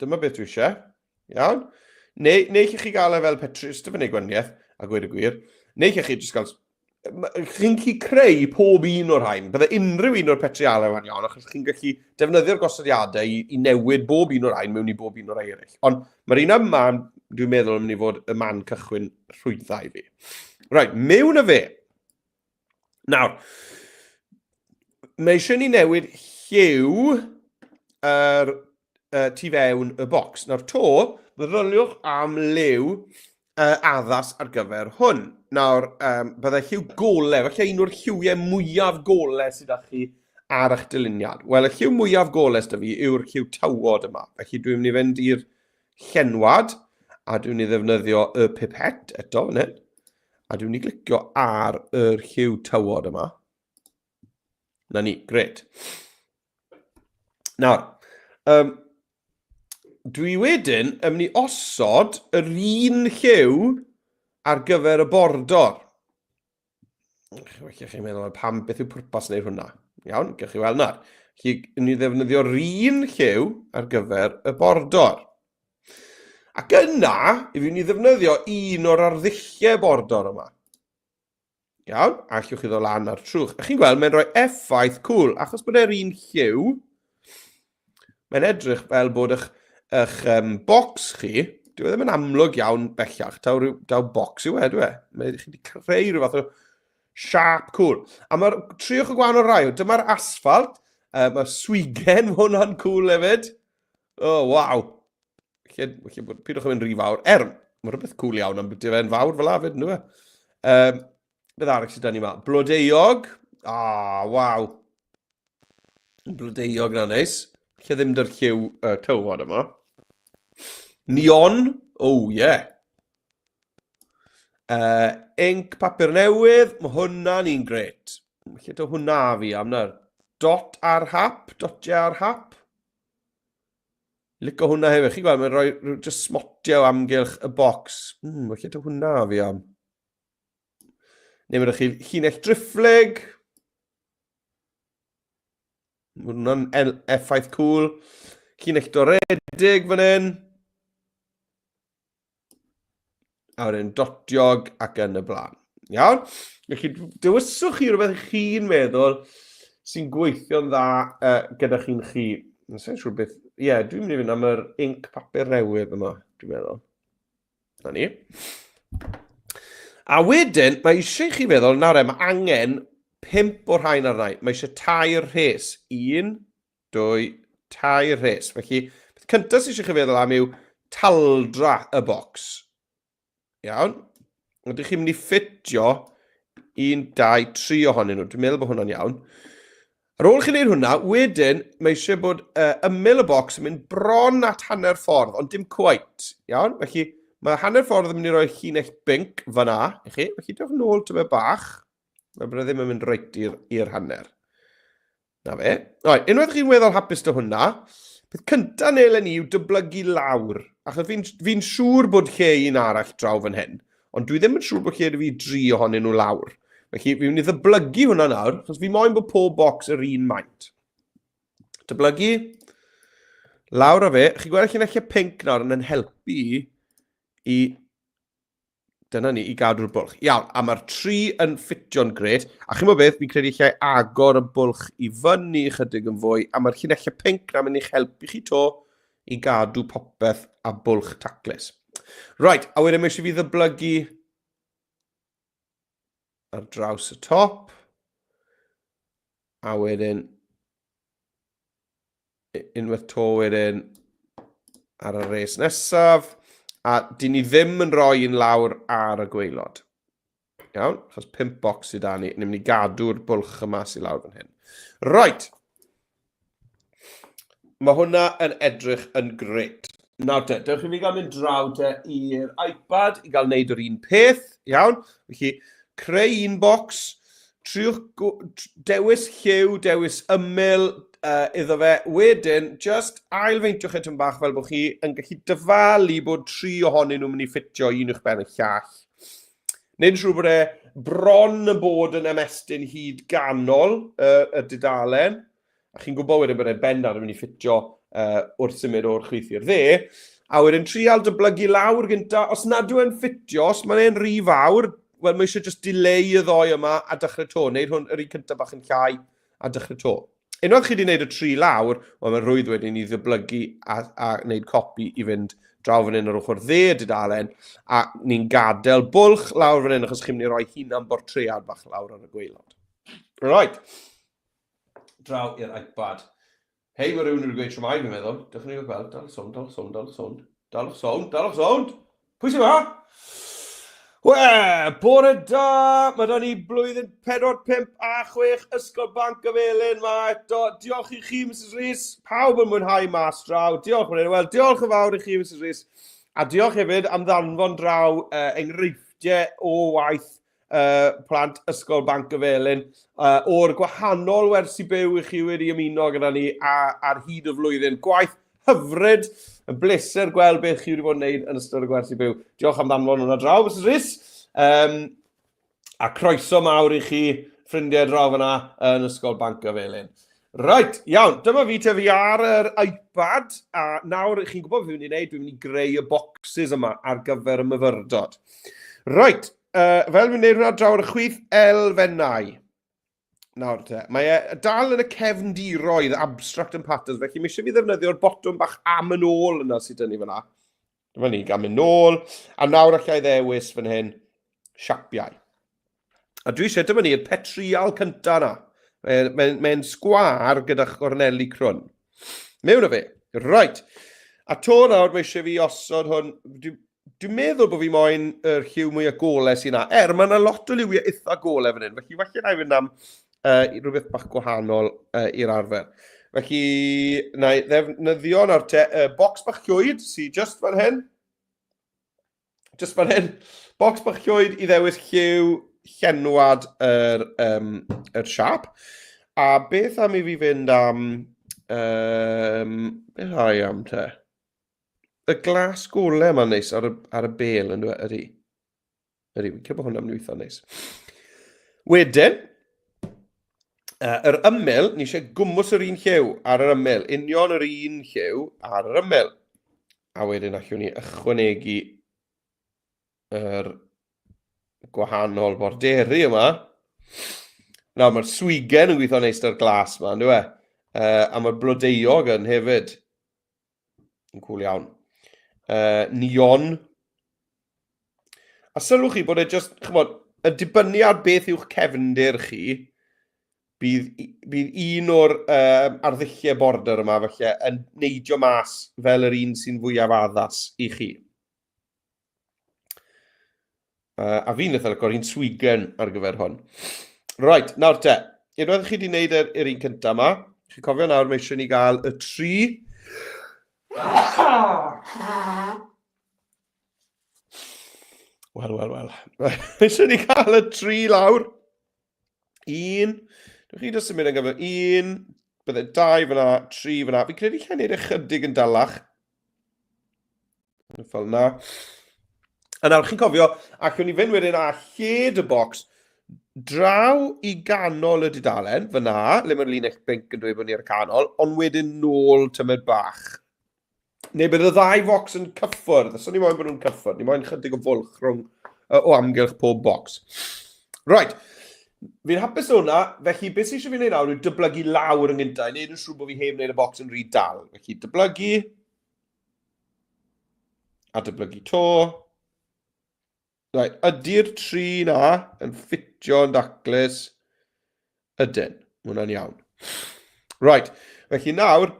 Dyma beth dwi eisiau. Iawn? Neu, neu chi gael e fel petri, dim yn ei gwaniaeth, a gweud y gwir. Neu chi jyst gael chi'n gallu creu pob un o'r rhain. Bydde unrhyw un o'r petrialau yma'n iawn, achos chi'n gallu defnyddio'r gosodiadau i, i newid bob un o'r rhain mewn i bob un o'r rhai eraill. Ond mae'r un yma, dwi'n meddwl, yn mynd i fod y man cychwyn rhwyddau i fi. Right, mewn y fe. Nawr, mae eisiau ni newid lliw yr uh, tu fewn y bocs. Nawr to, meddyliwch am liw uh, addas ar gyfer hwn. Nawr, um, byddai lliw gole, falle un o'r lliwiau mwyaf gole sydd â chi ar eich dyluniad. Wel, y lliw mwyaf gole sydd fi yw'r lliw tywod yma. Felly dwi'n mynd i fynd i'r llenwad, a dwi'n mynd i ddefnyddio y pipet eto fan hyn, a dwi'n mynd i glicio ar yr lliw tywod yma. Na ni, gret. Nawr, um, dwi wedyn yn mynd i osod yr un lliw ar gyfer y bordor. Felly chi'n meddwl, pam, beth yw pwrpas wneud hwnna? Iawn, gewch chi weld nawr. Felly, ni ddefnyddio'r un lliw ar gyfer y bordor. Ac yna, i fi ni ddefnyddio un o'r arddulliau bordor yma. Iawn, a allwch chi ddod lan ar trwch. A chi'n gweld, mae'n rhoi effaith cwl, achos bod e'r un lliw, mae'n edrych fel bod eich, eich um, bocs chi, dyw e ddim yn amlwg iawn bellach, taw, rhyw, taw bocs yw e, dyw e. Mae chi wedi creu rhyw fath o siap cwl. A mae'r triwch o gwahanol rai, dyma'r asfalt, uh, mae'r swigen, mae hwnna'n cwl hefyd. Oh, waw. Lle, lle bod, pidwch yn mynd rhy fawr. Er, mae rhywbeth cool iawn am beth fe'n fawr fel afyd, nhw e? Um, beth arall sydd da ni yma? Blodeuog. Ah, waw. Blodeuog na neis. Lle ddim dy'r lliw uh, tywod yma. Neon. Oh, yeah. Uh, ink papur newydd. Mae hwnna'n un gret. Lle do hwnna fi am nawr? Dot ar hap. Dotiau ar hap. Lico hwnna hefyd. Chi'n gweld, mae'n rhoi rhyw just smotiau o amgylch y bocs. Mm, felly dy hwnna fi am. Neu mae'n chi llinell drifflig. Mae hwnna'n effaith cool. Llinell doredig fan hyn. A wedyn dotiog ac yn y blaen. Iawn? Felly, dewiswch chi rhywbeth chi'n meddwl sy'n gweithio'n dda uh, gyda chi'n chi. Yn sa'n siŵr beth... Ie, yeah, dwi'n mynd i fynd am yr ink papur newydd yma, dwi'n meddwl. Na ni. A wedyn, mae eisiau i chi feddwl, nawr e, mae angen pump o'r rhain arna i. Mae eisiau tair rhes. Un, dwy, tair rhes. Felly, peth cyntaf sydd eisiau chi feddwl am yw taldra y bocs. Iawn. Ydych chi'n mynd i ffitio 1, 2, 3 ohonyn nhw. Dwi'n meddwl bod hwnna'n iawn. Ar ôl chi wneud hwnna, wedyn mae eisiau bod uh, ymyl y bocs yn mynd bron at hanner ffordd, ond dim cweit. Iawn? Felly mae hanner ffordd yn mynd i roi llinell binc fanna i chi. Felly dewch nôl tymed bach. Mae bod e ddim yn mynd reit i'r hanner. Na fe. Right, unwaith chi'n weddol hapus dy hwnna, peth cyntaf nelen ni yw dyblygu lawr. Achos fi'n fi siŵr bod lle un arall draw fan hyn, ond dwi ddim yn siŵr bod lle fi dri ohonyn nhw lawr. Felly fi'n mynd i ddyblygu hwnna nawr, achos fi moyn bod pob bocs yr un maint. Dyblygu, lawr â fe. Chi'n gweld llinellau pink nawr yn yn helpu i Dyna ni, i gadw'r bwlch. Iawn, a mae'r tri yn ffitio'n gret. A chi'n gwybod beth, fi'n credu lle agor y bwlch i fyny chydig yn fwy, a mae'r llinellau pink na mynd i'ch helpu chi to i gadw popeth a bwlch taclus. Right, a wedyn mae eisiau fi ddyblygu ar draws y top. A wedyn unwaith to wedyn ar y res nesaf. A dyn ni ddim yn rhoi un lawr ar y gweilod. Iawn, achos pimp bocs sydd da ni. Ni'n mynd i gadw'r bwlch yma sydd lawr fan hyn. Right. Mae hwnna yn edrych yn gret. Nawr te, dewch i fi gael mynd draw te i'r iPad i gael wneud yr un peth. Iawn, felly creu un bocs, triwch dewis lliw, dewis ymyl uh, iddo fe. Wedyn, just ailfeintiwch e tyn bach fel bod chi yn gallu dyfalu bod tri ohonyn nhw'n mynd i ffitio un uwch ben y llall. Neu'n siŵr bod e bron yn bod yn ymestyn hyd ganol uh, y dudalen. A chi'n gwybod wedyn bod e'n bendant yn mynd i ffitio uh, wrth symud o'r chwith i'r dde. A wedyn trial dyblygu lawr gynta, os nad yw e'n ffitio, os mae'n e'n rhy fawr, wel mae eisiau just delay y ddoi yma a dechrau to. Wneud hwn yr un cyntaf bach yn llai a dechrau to. Unwaith chi wedi gwneud y tri lawr, wel mae'n rhwydd wedyn i ddyblygu a, a wneud copi i fynd draw fan hyn ar ochr dde y dudalen, a ni'n gadael bwlch lawr fan hyn achos chi'n mynd i roi hunan bortread bach lawr ar y gwaelod. Right. Draw i'r iPad. Hei, mae rhywun wedi gweud shwmae, fi'n meddwl. Dewch i ni gweld. Dal sownd, dal sownd, dal sownd. Dal sownd, dal sownd. Pwy sy'n ma? We, bore da! Mae da ni blwyddyn 4, 5 a 6 Ysgol Banc y Felin ma eto. Diolch i chi, Mrs Rees. Pawb yn mwynhau mas draw. Diolch, Wel, diolch yn fawr i chi, Mrs Rees. A diolch hefyd am ddanfon draw uh, enghreifftiau o waith uh, plant Ysgol Banc y Felin, uh, o'r gwahanol wersi byw i chi wedi ymuno gyda ni a, ar hyd y flwyddyn. Gwaith hyfryd, yn bleser gweld beth chi wedi bod yn gwneud yn ystod y gwersi byw. Diolch am ddanfon hwnna draw, Mrs Rhys. A croeso mawr i chi, ffrindiau draw fyna yn Ysgol Banc y Felin. Right, iawn, dyma fi te fi ar yr iPad, a nawr chi'n gwybod beth fi'n mynd i wneud, dwi'n mynd i greu y boxes yma ar gyfer y myfyrdod. Right, fel fi'n gwneud hwnna draw ar y chwith, elfennau. Nawr te, mae e dal yn y cefndiroedd abstract and patterns, felly mae eisiau fi ddefnyddio'r botwm bach am yn ôl yna sydd dyn ni fyna. Dyma ni, gan mynd nôl, a nawr allai ddewis fan hyn siapiau. A dwi eisiau, dyma ni'r petrial cyntaf yna. Mae'n mae, mae sgwar gyda chorneli crwn. Mewn o fe. Right. A to nawr, mae eisiau fi osod hwn. Dwi'n dwi meddwl bod fi moyn yr lliw mwy o gole sy'n na. Er, mae yna lot o liwiau eitha gole fan hyn. Felly, falle na i fynd am rhywbeth bach gwahanol i'r arfer. Felly, na i ddefnyddio nawr te, bocs bach llwyd sydd just fan hyn. Just fan hyn. Bocs bach llwyd i ddewis lliw llenwad yr, yr siap. A beth am i fi fynd am... beth ai am te? Y glas gole yma'n neis ar y, ar y bel yn dweud, ydy. Ydy, fi'n credu bod hwnna'n mynd i weithio'n neis. Wedyn, yr ymyl, ni eisiau gwmws yr un lliw ar yr ymyl, union yr un lliw ar yr ymyl. A wedyn allwn ni ychwanegu yr gwahanol borderi yma. Nawr, mae'r swigen yn gweithio'n neis da'r glas yma, ynddo e? A mae'r blodeuog yn hefyd. Yn cwl iawn. Neon. A sylwch chi bod e just, chymod, yn dibynnu ar beth yw'ch cefndir chi, bydd, bydd un o'r arddulliau border yma falle yn neidio mas fel yr un sy'n fwyaf addas i chi. A fi'n eitha licio'r un swigen ar gyfer hwn. Right, nawr te, unwaith chi wedi gwneud yr, yr un cyntaf yma, chi'n cofio nawr mae eisiau ni gael y tri... Wel, wel, wel. Mae eisiau ni gael y tri lawr. Un. Dwi chi jyst symud yn gyfer. Un. Bydde dau fyna, tri fyna. Fi'n credu lle wneud ychydig yn dalach. Fel na. A nawr chi'n cofio, allwn ni fynd wedyn â lled y bocs draw i ganol y dudalen, fyna, le mae'r linell binc yn dweud bod ni ar y canol, ond wedyn nôl tymed bach. Neu bydd y ddau focs yn cyffwrdd. So ni moyn bod nhw'n cyffwrdd. Ni moyn chydig o fwlch rhwng, o amgylch pob bocs. Right. Fi'n hapus o hwnna, felly beth sy'n eisiau fi wneud nawr yw dyblygu lawr yn gyntaf, i wneud yn siŵr bod fi heb wneud y bocs yn rhy dal. Felly dyblygu, a dyblygu to. Right, ydy'r tri na yn ffitio yn daclus? Ydyn, mae hwnna'n iawn. Right, felly nawr,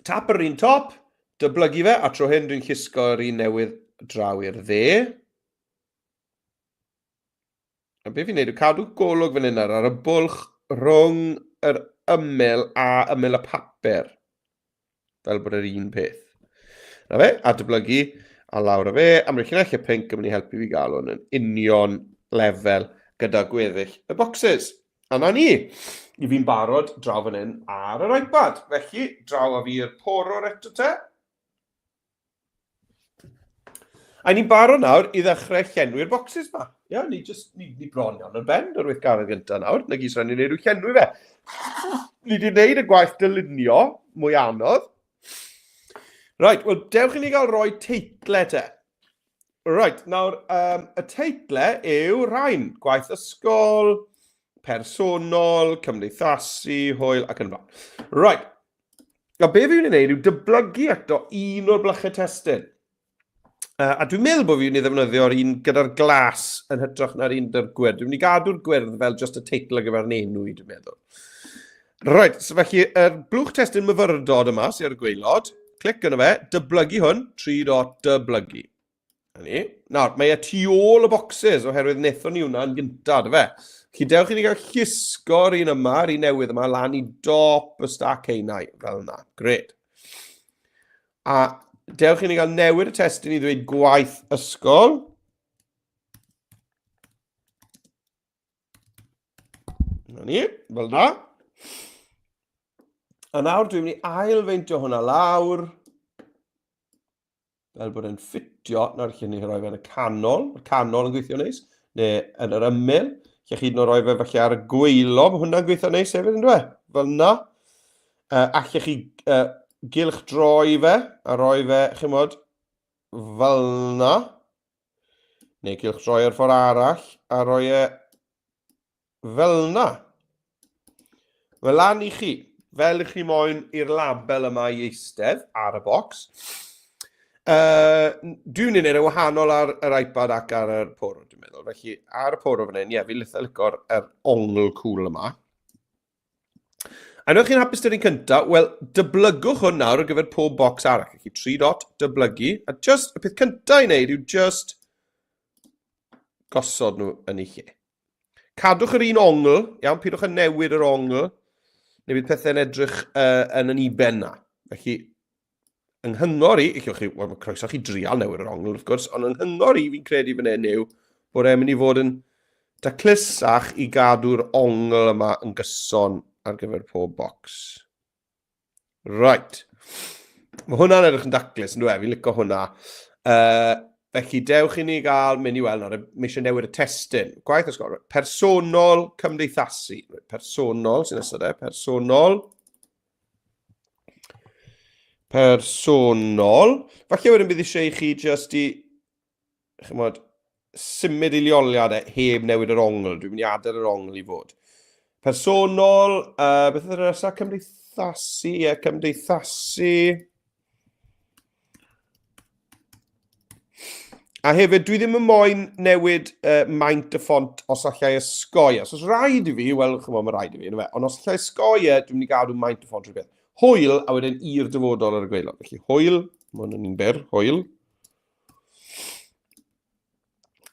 tap yr un top, dyblygu fe, a tro hyn dwi'n llusgo yr un newydd draw i'r dde. A beth fi'n neud yw cadw golwg fan hyn ar, ar y bwlch rhwng yr ymyl a ymyl y papur. Fel bod yr un peth. Na fe, a dyblygu, a lawr â fe, a mae'r llinellau pink yn mynd i helpu fi gael hwn yn union lefel gyda gweddill y boxes. A na ni, i fi'n barod draw fan hyn ar yr iPad. Felly, draw â fi i'r porwr eto te. A ni'n barod nawr i ddechrau llenwi'r boxes ma. Ia, ni just, ni, ni bron iawn ar ben o'r weithgaredd gyntaf nawr. Na gyd sy'n ni'n neud yw llenwi fe. Ni wedi gwneud y gwaith dylunio mwy anodd. Right, wel, dewch i ni gael rhoi teitle te. Right, nawr, y teitle yw rhain. Gwaith ysgol, personol, cymdeithasu, hwyl ac yn y blaen. Right, A be fi'n mynd i wneud yw dyblygu eto un o'r blychau testun. A dwi'n meddwl bod fi'n mynd i ddefnyddio'r un gyda'r glas yn hytrach na'r un gyda'r gwyrdd. Dwi'n mynd i gadw'r gwyrdd fel just y teitl ar gyfer enw i, dwi'n meddwl. Right, so felly, yr blwch testun myfyrdod yma sydd ar y gwaelod, clic yno fe, dyblygu hwn, 3 dot dyblygu. Na ni. Nawr, mae e tu ôl y boxes oherwydd wnaethon ni hwnna yn gyntaf, dy fe? Felly dewch i ni gael llusgo'r un yma, yr un newydd yma, lan i dop y stac einau, fel yna. Gret. A dewch i ni gael newid y testun i ddweud gwaith ysgol. Na ni, fel na. A nawr dwi'n mynd i ailfeintio hwnna lawr. fel bod e'n ffitio. Nawr, lle ni roi fe yn y canol, mae'r canol yn gweithio neis, neu yn yr ymyl. Lle chi hyd yn oed roi fe falle ar y gweilo, mae hwnna'n gweithio neis hefyd, yn dweud? Fel yna. Allech chi gylch droi fe, a roi fe, chymod, fel yna. Neu gylch droi o'r ffordd arall, a roi e Fel yna. Mae lan i chi, fel i chi moyn i'r label yma i eistedd ar y bocs. Dwi'n ei wneud yn wahanol ar yr iPad ac ar yr Poro, dwi'n meddwl. Felly, ar y Poro fan hyn, ie, fi'n litha lico'r er ongl cool yma. A unwaith chi'n hapus dy'r un cyntaf, wel, dyblygwch hwn nawr ar gyfer pob bocs arall. Felly, 3 dot, dyblygu. A just, y peth cyntaf i wneud yw just gosod nhw yn eu lle. Cadwch yr un ongl, iawn, pidwch yn newid yr ongl, neu bydd pethau'n edrych yn yn iben na. Felly, yng nghyngor i, allwch chi, wel, croeso chi drial newid yr ongl wrth gwrs, ond yng nghyngor i fi'n credu fan hyn yw bod e'n mynd i fod yn daclusach i gadw'r ongl yma yn gyson ar gyfer pob bocs. Right. Mae hwnna'n edrych yn daclus, yn dweud, fi'n licio hwnna. Felly, dewch i ni gael mynd i weld nawr, mae eisiau newid y testun. Gwaith ysgol, personol cymdeithasu. Personol, sy'n nesaf de, personol. Personol. Falle wedyn bydd eisiau i chi just i chymod, symud i leoliad e heb newid yr ongl. Dwi'n mynd i adael yr ongl i fod. Personol, beth oedd yr nesaf? Cymdeithasu, ie, cymdeithasu. A hefyd, dwi ddim yn moyn newid maint y ffont os allai ysgoi. E. Os oes rhaid i fi, wel, chymod, mae rhaid i fi, yna Ond os allai ysgoi e, dwi'n mynd i gadw maint y ffont rhywbeth. Hwyl, a wedyn i'r dyfodol ar y gwaelod. Felly, hwyl, mae hwn yn un byr, hwyl.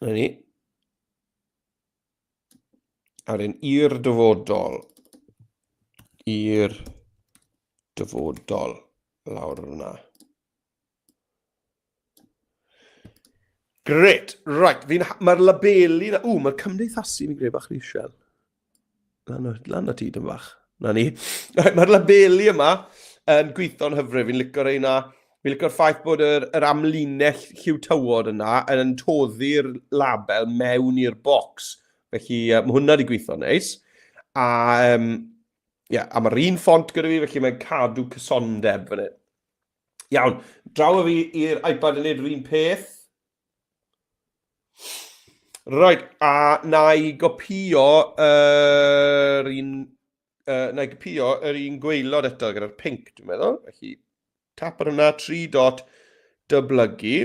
Na ni. A wedyn i'r dyfodol. I'r dyfodol. Lawr yna. Gret. Right. Mae'r labeli... Ww, mae'r cymdeithasu fi'n greu bach rhy siel. Lan, lan o ti, dim bach. Na ni. Right, Mae'r labeli yma yn gweithio'n hyfryd. Fi'n licio'r ein na. Fi'n licio'r ffaith bod yr, yr amlinell lliw tywod yna yn toddi'r label mewn i'r bocs. Felly mae hwnna wedi gweithio'n neis. A, um, yeah, a mae'r un ffont gyda fi, felly mae'n cadw cysondeb fan hyn. Iawn, draw â fi i'r iPad yn neud yr un peth. Right, a na i gopio yr un... Na i gopio yr un gwaelod eto gyda'r pink, dwi'n meddwl. Felly, tap ar hwnna, 3 dot, dyblygu.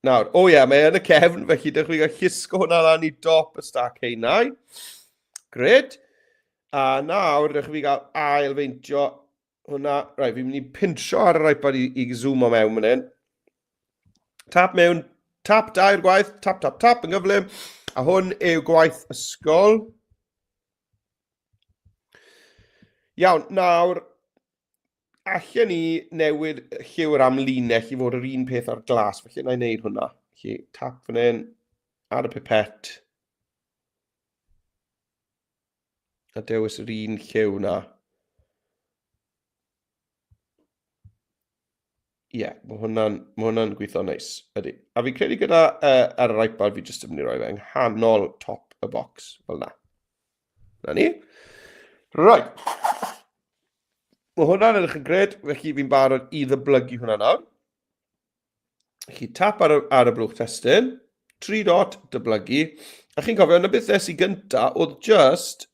Nawr, o ie, mae yn y cefn, felly dewch chi gael llusgo hwnna lan i dop y stac heinau. Gret. A nawr, dewch chi gael ail feintio hwnna. Right, fi'n mynd i pinsio ar yr iPad i, i zoom o mewn fan hyn. Tap mewn, tap dair gwaith, tap, tap, tap yn gyflym. A hwn yw gwaith ysgol. Iawn, nawr, allan ni newid lliw'r amlinell i fod yr un peth ar glas, felly na i wneud hwnna. Felly, tap fan hyn, ar y pipet, a dewis yr un lliw na. Ie, yeah, mae hwnna'n ma hwnna gweithio neis, ydy. A fi'n credu gyda ar yr iPad fi jyst yn mynd i roi fe yng nghanol top y box, fel na. Na ni. Right. Mae hwnna'n edrych yn gred, felly fi'n barod i ddyblygu hwnna nawr. Felly tap ar y, ar y blwch testun, 3 dot, dyblygu. A chi'n cofio, yna beth es i gynta, oedd just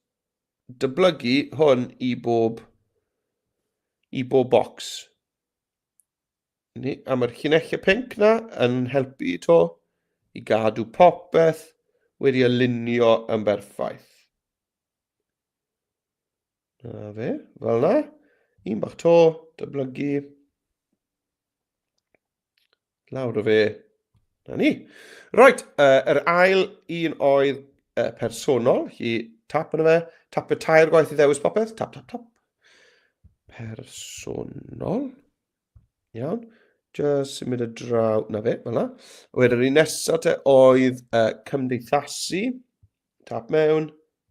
dyblygu hwn i bob, i bob box. Ni, a mae'r llinellau pink na yn helpu to i gadw popeth wedi alinio yn berffaith. Na fe, fel na. Un bach to, dyblygu. Lawr o fe. Na ni. Right, yr ail un oedd personol. Hi tap yna fe. Tap y tair gwaith i ddewis popeth. Tap, tap, tap. Personol. Iawn. Just symud y draw. Na fe, fel na. Wedyn yr un nesaf te oedd cymdeithasu. Tap mewn.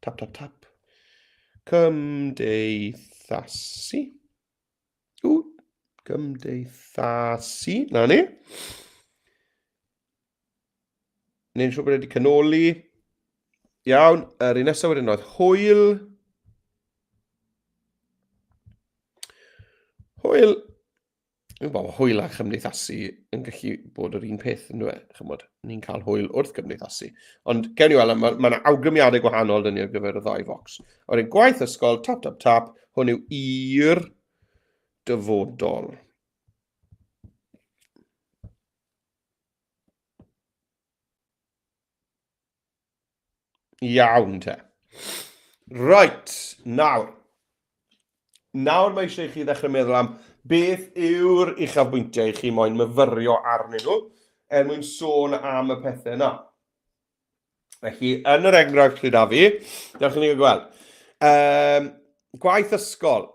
Tap, tap, tap. Cymdeithasu. Ww, Gymdeithasu, na ni. Neu'n siŵr bod wedi canoli. Iawn, yr un nesaf wedyn oedd hwyl. Hwyl. Dwi'n gwybod, mae hwyl a chymdeithasu yn gallu bod yr un peth, yn dweud. Chymod, ni'n cael hwyl wrth gymdeithasu. Ond gewn ni weld, mae yna awgrymiadau gwahanol dyn ni ar gyfer y ddau focs. O'r un gwaith ysgol, tap, tap, tap, hwn yw i'r dyfodol. Iawn te. Right, nawr. Nawr mae eisiau i chi ddechrau meddwl am beth yw'r uchafbwyntiau i chi moyn myfyrio arnyn nhw er mwyn sôn am y pethau yna. Felly, yn yr enghraifft sydd â fi, dewch i ni gael gweld. Um, gwaith ysgol.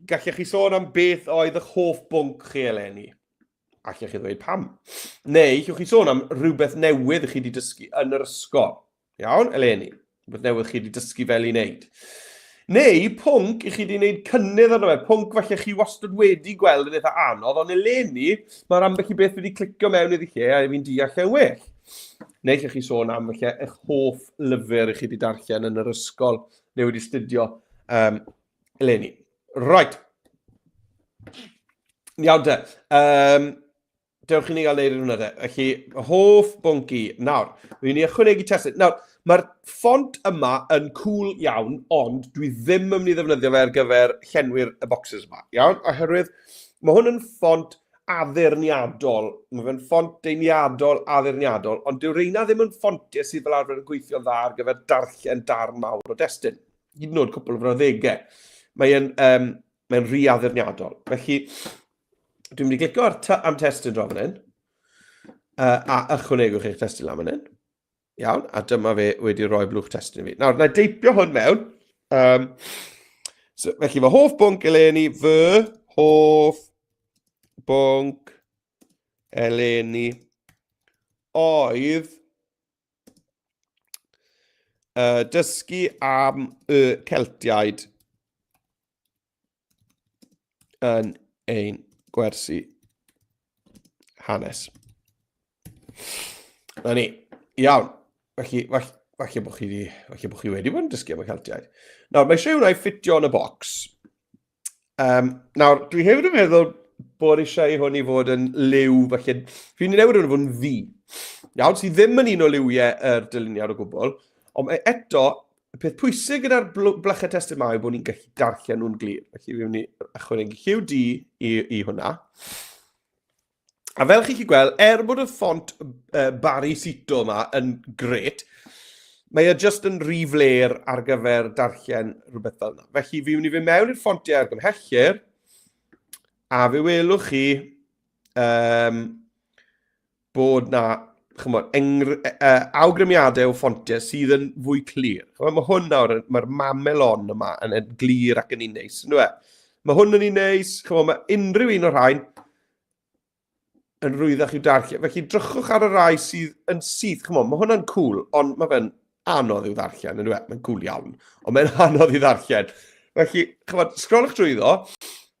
Gallech chi sôn am beth oedd eich hoff bwnc chi eleni? Allech chi ddweud pam? Neu, llwch chi sôn am rhywbeth newydd i chi wedi dysgu yn yr ysgol. Iawn, eleni. Rhywbeth newydd chi wedi dysgu fel i wneud. Neu pwnc i chi wedi wneud cynnydd arno fe, pwnc falle chi wastad wedi gweld yn eitha anodd, ond eleni mae'r ambell i beth wedi clicio mewn iddi lle a fi'n deall e'n well. Neu lle chi sôn am falle eich hoff lyfr i chi wedi darllen yn yr ysgol neu wedi studio um, eleni. Right. Iawn te. Um, dewch i ni gael neud hwnna te. Felly, hoff bwnc i. Nawr, rwy'n ni ychwanegu testun. Nawr, mae'r ffont yma yn cool iawn, ond dwi ddim yn mynd i ddefnyddio fe ar gyfer llenwi'r y boxes yma. Iawn? Oherwydd mae hwn yn ffont addurniadol. Mae fe'n ffont deimiadol addurniadol, ond dyw reina ddim yn ffontiau sydd fel arfer yn gweithio'n dda ar gyfer darllen darn mawr o destun. Hyd yn oed cwpl o frawddegau. Mae'n um, mae rhy addurniadol. Felly, dwi'n mynd i glicio ar am testun draw fan hyn, a ychwanegwch eich testun lan fan hyn. Iawn, a dyma fe wedi rhoi blwch testun i fi. Nawr, na i deipio hwn mewn. Um, so, felly, fy hoff bwnc eleni, fy hoff bwnc eleni oedd dysgu am y Celtiaid yn ein gwersi hanes. Na ni. Iawn. Felly, falle, falle bod chi wedi, falle bod chi wedi bod yn dysgu am y Celtiaid. Nawr, mae eisiau hwnna i ffitio yn y bocs. Um, nawr, dwi hefyd yn meddwl bod eisiau i hwn i fod yn liw, falle, fi'n newid hwn i fod yn ddu. Iawn, sydd ddim yn un o liwiau yr dyluniad o gwbl, ond eto, y peth pwysig gyda'r blychau testun yma yw bod ni'n gallu darllen nhw'n glir. Felly fi'n mynd i ychwanegu lliw du i, i hwnna. A fel chi'n gallu gweld, er bod y ffont uh, Barry Sito yma yn gret, mae e jyst yn rhy fler ar gyfer darllen rhywbeth fel yna. Felly fi mynd i fynd mewn i'r ffontiau argymhellir, a fe welwch chi um, bod na chymod, engr, uh, awgrymiadau o ffontiau sydd yn fwy clir. Chymod, mae hwn nawr, mae'r mamelon yma yn glir ac yn un neis, yn dweud? Mae hwn yn un neis, chymod, mae unrhyw un o'r rhain yn rwyddach i'w darllen. Felly drychwch ar y rai sydd yn syth. Chymod, mae hwnna'n cool, ond mae fe'n anodd i'w ddarllen, yn dweud. Mae'n cool iawn, ond mae'n anodd i ddarllen. Felly, chymod, sgrolwch drwyddo,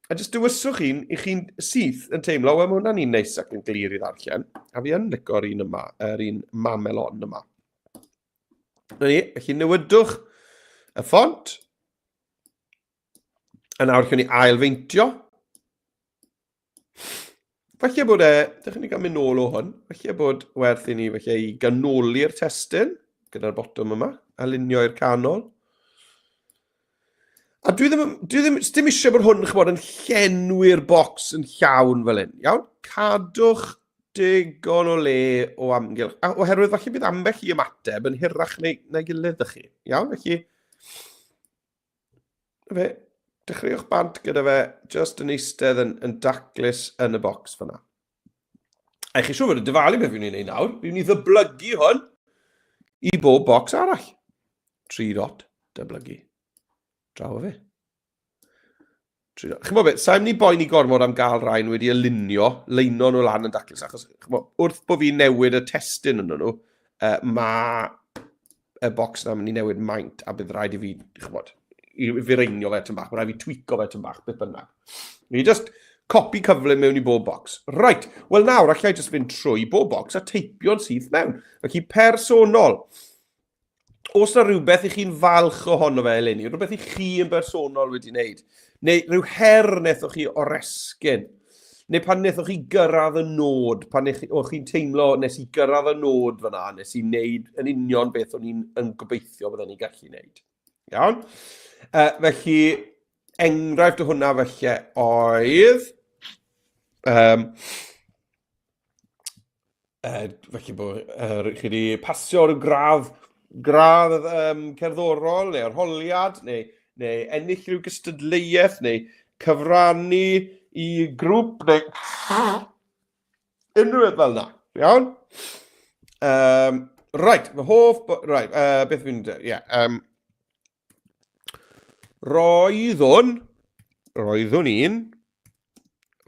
a jyst dewyswch un i chi'n syth yn teimlo, wel, mae hwnna'n un neis ac yn glir i ddarllen. A fi yn lico'r un yma, yr un mamelon yma. Na ni, felly newidwch y ffont. A nawr, chi'n ni ailfeintio. Falle bod e, dych chi'n cael mynd nôl o hwn, falle bod werth i ni falle i ganoli'r testun gyda'r botwm yma, a lunio i'r canol. A dwi ddim, dwi ddim, dim eisiau bod hwn chymod, yn llenwi'r bocs yn llawn fel hyn. Iawn? Cadwch digon o le o amgylch. A oherwydd falle bydd ambell i ymateb yn hirach neu, neu gilydd ych chi. Iawn? Felly, Fe, dechreuwch bant gyda fe just yn eistedd yn, yn daclus yn y bocs fyna. A chi siŵr fod yn dyfalu beth fi'n ei wneud nawr. Fi'n ei ddyblygu hwn i bob bocs arall. 3 dot, dyblygu. Draw o fe. 3 dot. Chymod beth, sa'n mynd i boeni gormod am gael rhain wedi alinio, leino nhw lan yn daclus, achos chymod, wrth bod fi'n newid y testun yn nhw, uh, mae y bocs 'na mynd i newid maint a bydd rhaid i fi, chymod, i fireinio fe tyn bach, mae rhaid i fi tweako fe tyn bach, beth bynnag. Ni just Copi cyflym mewn i bob bocs. Right, wel nawr allai jyst fynd trwy bob bocs a teipio'n syth mewn. Felly personol. Os na rhywbeth i chi'n falch ohono fe eleni, rhywbeth i chi yn bersonol wedi wneud, neu rhyw her wnaethoch chi oresgyn, neu pan wnaethoch chi gyrraedd y nod, pan o'ch chi'n teimlo nes i gyrraedd y nod fyna, nes i wneud yn union beth o'n i'n yn gobeithio bydden ni'n gallu wneud. Iawn? Felly, enghraifft o hwnna felly oedd... felly bod chi wedi pasio rhyw gradd, gradd cerddorol neu arholiad neu, neu ennill rhyw gystadleuaeth neu cyfrannu i grŵp neu unrhyw beth fel yna. Iawn? Right, fy hoff... Right, beth fi'n... Ie. Yeah, roeddwn, roeddwn i'n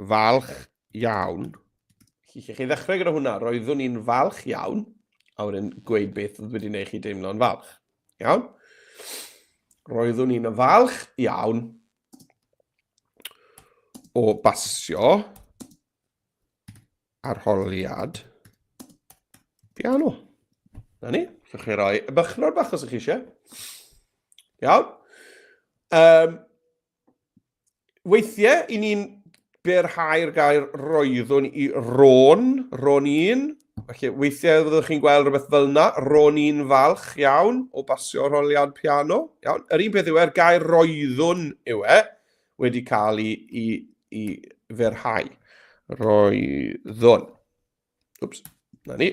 falch iawn. Chi, chi ddechrau gyda hwnna, roeddwn i'n falch iawn, a wedyn gweud beth oedd wedi gwneud chi deimlo'n falch. Iawn? Roeddwn i'n falch iawn o basio arholiad piano. Na ni, allwch chi roi y bychnod bach os ydych chi eisiau. Iawn. Weithiau, i ni'n byrhau'r gair roeddwn i ro'n, ro'n i'n. Felly, weithiau fyddwch chi'n gweld rhywbeth fel yna, ro'n i'n falch iawn o basio arholiad piano. Iawn. Yr un peth yw e'r gair roeddwn yw e, wedi cael ei, i, i fyrhau. Roeddwn. Wps, na ni.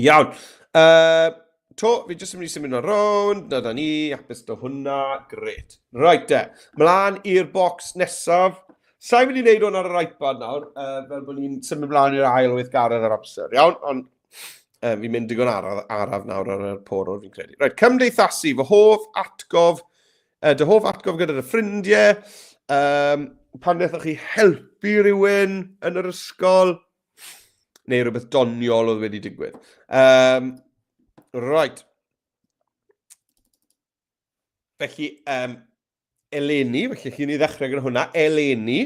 Iawn. To, fi jyst yn mynd i symud nhw'n rownd. Na da ni, hapus da hwnna. Gret. Right de, mlaen i'r bocs nesaf. Sa'n mynd i wneud hwn ar yr iPad nawr, fel bod ni'n symud mlaen i'r ail weithgaredd ar amser. Iawn, ond fi'n mynd digon araf, araf nawr ar y porwr, fi'n credu. Right, cymdeithasu, fy hoff atgof, dy hoff atgof gyda dy ffrindiau, pan wnaethoch chi helpu rhywun yn yr ysgol, neu rhywbeth doniol oedd wedi digwydd. Right. Felly, eleni, felly chi'n ei ddechrau gyda hwnna, eleni.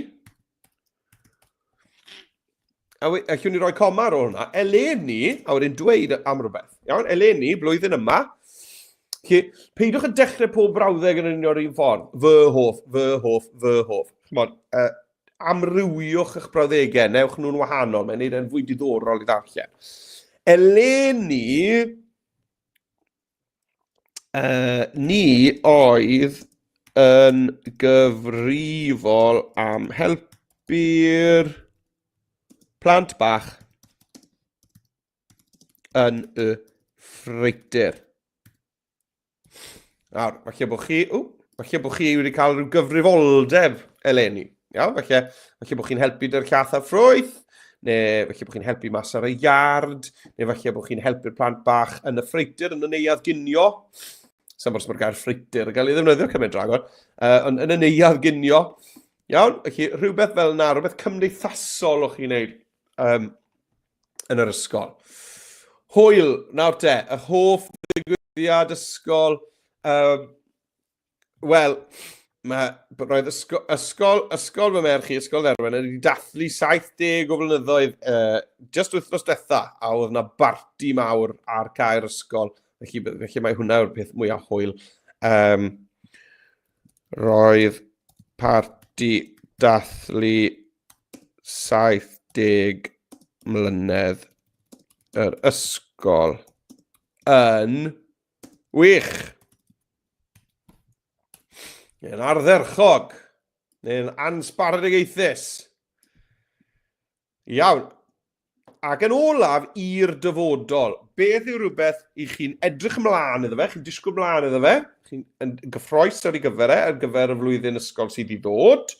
A allwn ni roi coma ar ôl hwnna. Eleni, a wedyn dweud am rhywbeth. Iawn, eleni, blwyddyn yma, Chi, peidiwch yn dechrau pob brawddeg yn union un ffordd. Fy hoff, fy hoff, fy hoff. Chymod, amrywiwch eich brawddegau, newch nhw'n wahanol, mae'n neud e'n fwy diddorol i ddarllen. Eleni, ni oedd yn gyfrifol am helpu'r plant bach yn y ffreutur. Nawr, falle bod chi, ww, falle bod chi wedi cael rhyw gyfrifoldeb eleni. Iawn, falle, falle bod chi'n helpu dy'r llath a ffrwyth, neu falle bod chi'n helpu mas ar y iard, neu falle bod chi'n helpu'r plant bach yn y ffreutur, yn y neuadd ginio. Sa'n bod os mae'r gair ffreutur yn cael ei ddefnyddio cymaint rhagor, ond yn y neuadd ginio. Iawn, felly rhywbeth fel yna, rhywbeth cymdeithasol o'ch chi'n neud yn yr ysgol. Hwyl, nawr te, y hoff ddigwyddiad ysgol, wel, mae, roedd ysgol, ysgol, ysgol fy merch i, Ysgol Dderwen, wedi dathlu 70 o flynyddoedd just wythnos diwetha, a oedd yna barti mawr ar cae'r ysgol, felly, felly mae hwnna yw'r peth mwyaf hwyl. Roedd parti dathlu 70 mlynedd yr ysgol yn wych. Neu'n ardderchog. Neu'n ansbaradigaethus. Iawn. Ac yn olaf, i'r dyfodol. Beth yw rhywbeth i chi'n edrych ymlaen iddo fe, chi'n disgwyl ymlaen iddo fe, chi'n yn gyffroes ar ei gyfer e, ar gyfer y flwyddyn ysgol sydd i ddod,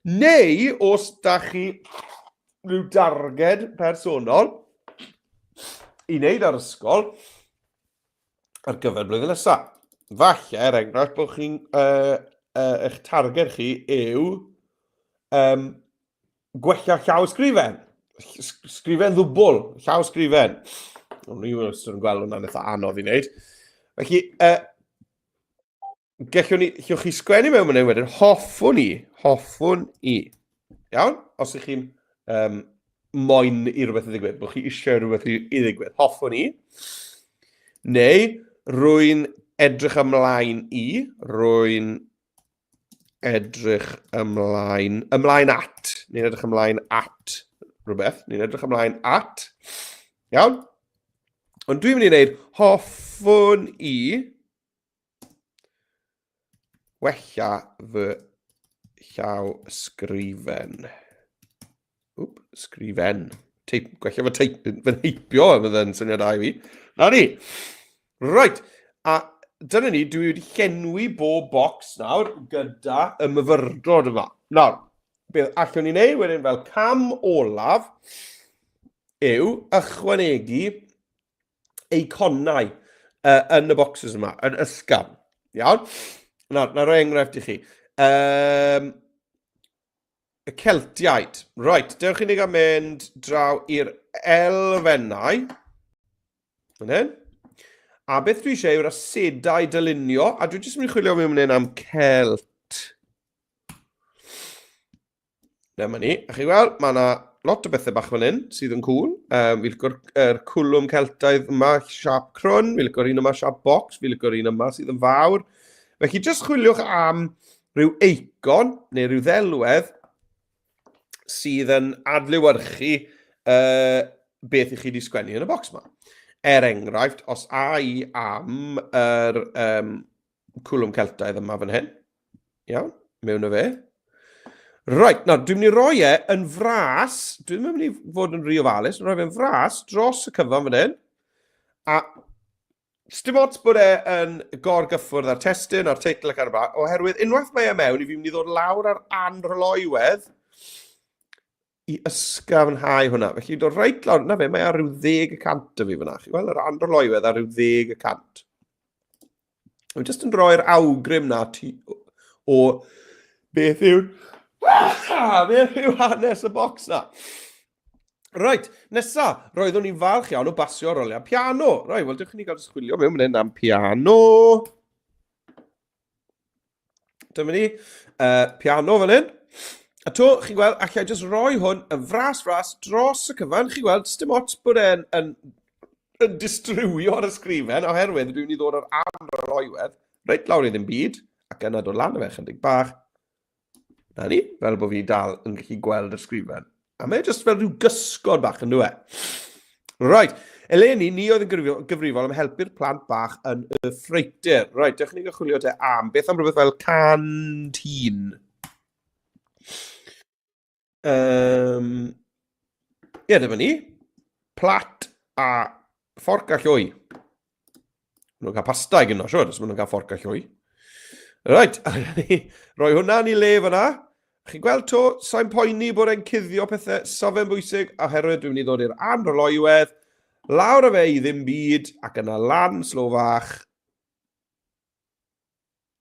neu os da chi rhyw darged personol i wneud ar ysgol ar gyfer blwyddyn nesaf. Falle, er enghraifft, bod chi'n, eich targed chi yw gwella llawysgrifen. Sgrifen ddwbl, llawysgrifen. O'n i wastad yn gweld hwnna'n eitha anodd i wneud. Felly, gallwn ni, llwch chi sgwennu mewn fan hyn wedyn, hoffwn i, hoffwn i. Iawn? Os ych chi'n um, moyn i rhywbeth i ddigwydd, bod chi eisiau rhywbeth i, i ddigwydd, hoffwn i. Neu, rwy'n edrych ymlaen i, rwy'n edrych ymlaen, ymlaen at, ni'n edrych ymlaen at rhywbeth, ni'n edrych ymlaen at, iawn? Ond dwi'n mynd i wneud, hoffwn i wella fy llaw sgrifen. Wp, sgrifen. Teip, gwella fy, teip, fy nheipio, fydd yn syniad da i fi. Na ni. Right. A dyna ni, dwi wedi llenwi bob bocs nawr gyda y myfyrdod yma. Nawr, beth allwn ni wneud wedyn fel cam olaf yw ychwanegu eiconau yn y boxes yma, yn ysgafn. Iawn? Nawr, na roi enghraifft i chi. Um, y Celtiaid. Right, dewch i ni gael mynd draw i'r elfennau. Fan hyn. A beth dwi eisiau yw'r asedau dylunio, a dwi jyst yn mynd i chwilio mewn hyn am Celt. Dyma ni. A chi weld, mae yna lot o bethau bach fan hyn sydd yn cool. Um, fi licio'r er cwlwm Celtaidd yma, siap crwn. Fi licio'r un yma, siap box. Fi licio'r un yma sydd yn fawr. Felly, jyst chwiliwch am rhyw eicon neu rhyw ddelwedd sydd yn adlewyrchu uh, beth i chi wedi sgwennu yn y bocs yma. Er enghraifft, os a i am yr um, cwlwm Celtaidd yma fan hyn, iawn, mewn o fe. Right, nawr, dwi'n mynd i roi e yn fras, dwi'n mynd i fod yn rhy ofalus, rhoi fe'n fras dros y cyfan fan hyn, a Sdim ots bod e yn gorgyffwrdd â'r testun a'r teitl ac ar y blaen, oherwydd unwaith mae e mewn, i fi mynd i ddod lawr ar anrhyloywedd i ysgafnhau hwnna. Felly dod reit lawr, na fe, mae ar ryw 10% o fi fyna. Chi'n gweld yr anrhyloywedd ar ryw 10%. Mae'n jyst yn rhoi'r awgrym na ti o beth yw beth yw hanes y bocs na. Reit, nesa, roeddwn i'n falch iawn o basio roliau piano. Reit, wel, dewch i ni gael jyst chwilio mewn fan hyn am piano. Dyma ni, piano fan hyn. A to, chi'n gweld, allai jyst roi hwn yn fras fras dros y cyfan. Chi'n gweld, dim ots bod e'n yn, yn distrywio'r ysgrifen, oherwydd dwi'n mynd i ddod o'r arfer oiwedd, reit lawr i ddim byd, ac yna dod lan y fe chydig bach. Na ni, fel bod fi dal yn gallu gweld y sgrifen. A mae e jyst fel rhyw gysgod bach yn dweud. Right, eleni, ni oedd yn gyfrifol am helpu'r plant bach yn y ffreiter. Right, dewch ni gael chwilio te am beth am rhywbeth fel canteen. Um, ie, dyma ni. Plat a fforc a llwy. Maen nhw'n cael pasta i gyno, siwr, os maen nhw'n cael fforc a llwy. Right, roi hwnna yn ei le fyna. Chi'n gweld to, sa'n poeni bod e'n cuddio pethau, so fe'n bwysig, oherwydd dwi'n mynd i ddod i'r anrhyloiwedd, lawr â fe i ddim byd, ac yna lan slo fach,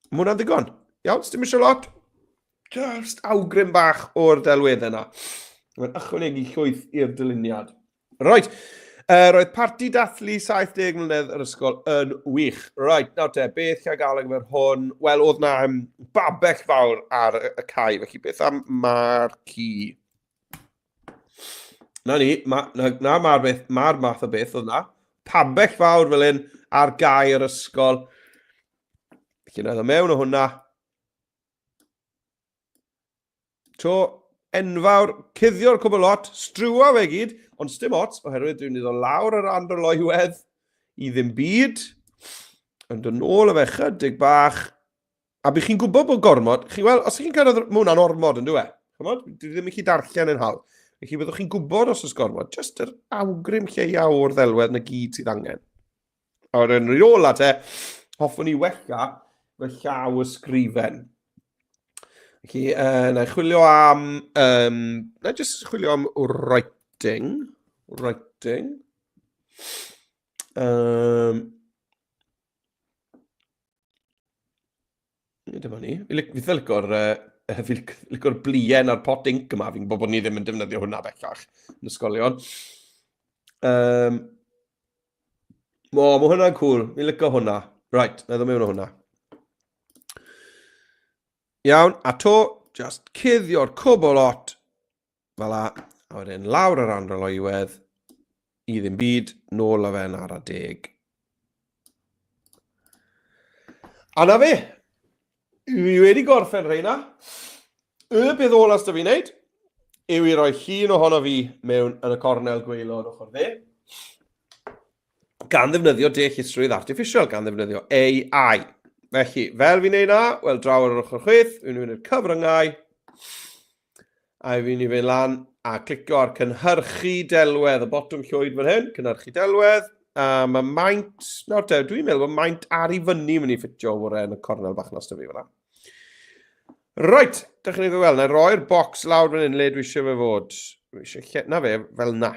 Mae hwnna'n ddigon. Iawn, dim eisiau lot. Just awgrym bach o'r delweddau yna. Mae'n ychwanegu llwyth i'r dyluniad. Right. Roedd parti dathlu 70 mlynedd yr ysgol yn wych. Right, nawr te, beth lle gael ar gyfer hwn? Wel, oedd na um, babell fawr ar y cae, felly beth am marquee? Na ni, ma, na, na mae'r beth, mae'r math o beth oedd na. Pabell fawr fel hyn ar gae yr ysgol. Felly na mewn o hwnna. To enfawr, cuddio'r cwbl lot, strwa fe gyd, ond sdim ots, oherwydd dwi'n mynd i ddod lawr yr androloiwedd i ddim byd, yn dod nôl o fe chydig bach, a bych chi'n gwybod bod gormod, chi'n weld, os chi'n cyrraedd, mae hwnna'n ormod yn dweud. E? Chymod, dwi ddim yn gallu darllen yn hawdd. Felly byddwch chi'n gwybod os oes gormod, just yr awgrym lleia o'r ddelwedd na gyd sydd angen. A wedyn rhi ola te, hoffwn i wella fy llaw ysgrifen. Felly, na i chwilio am... Um, na i jyst chwilio am writing. Writing. Um, dyma ni. Fi dda licio'r uh, fi licio'r blien a'r pot ink yma. Fi'n gwybod bod ni ddim yn defnyddio hwnna bellach yn ysgolion. Um, O, mae hwnna'n cool. Fi'n licio hwnna. Right, na i ddod mewn o hwnna. Iawn, a to, just cuddio'r cwbl lot. Fel la, a wedyn lawr yr anroloiwedd, i ddim byd, nôl â fe'n ara deg. A na fe, fi wedi gorffen rheina. Y peth ola sydd fi'n neud yw i roi llun ohono fi mewn yn y cornel gwaelod ochr dde, gan ddefnyddio deallusrwydd artiffisial, gan ddefnyddio AI. Felly, fel fi'n neud na, wel, draw ar yr ochr chwith, fi'n mynd i'r cyfryngau, a fi'n i fynd lan a clicio ar cynhyrchu delwedd, y botwm llwyd fan hyn, cynhyrchu delwedd, a mae maint, nawr te, dwi'n meddwl bod maint ar i fyny mynd i ffitio o'r yn y cornel bach nas fi fyna. Reit, dych chi'n ei weld, na i roi'r bocs lawr fan hyn le dwi eisiau fe fod. Dwi eisiau lle, na fe, fel na.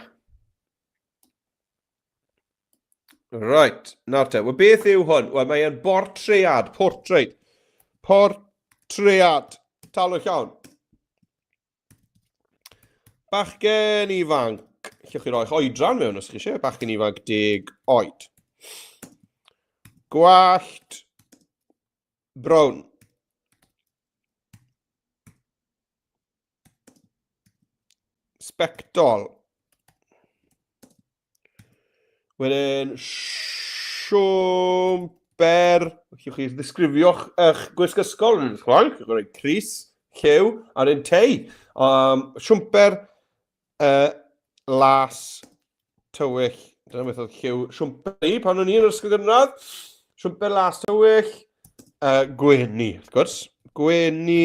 Right, nawr te. Wel, beth yw hwn? Wel, mae e'n bortread, portrait. Portread. Tal o llawn. Bachgen ifanc. Llewch chi roi'ch oedran mewn os chi eisiau. Bachgen ifanc deg oed. Gwallt brown. Sbectol. Wedyn, siwmper. Allwch chi ddisgrifio'ch eich gwisg ysgol yn ydych chi'n Allwch chi roi crys, lliw, a'r un tei. Siwmper las tywyll. Dyna beth oedd lliw siwmper i pan o'n i yn yr ysgol gynradd. Siwmper las tywyll. Gwenu, wrth gwrs. Gwenu.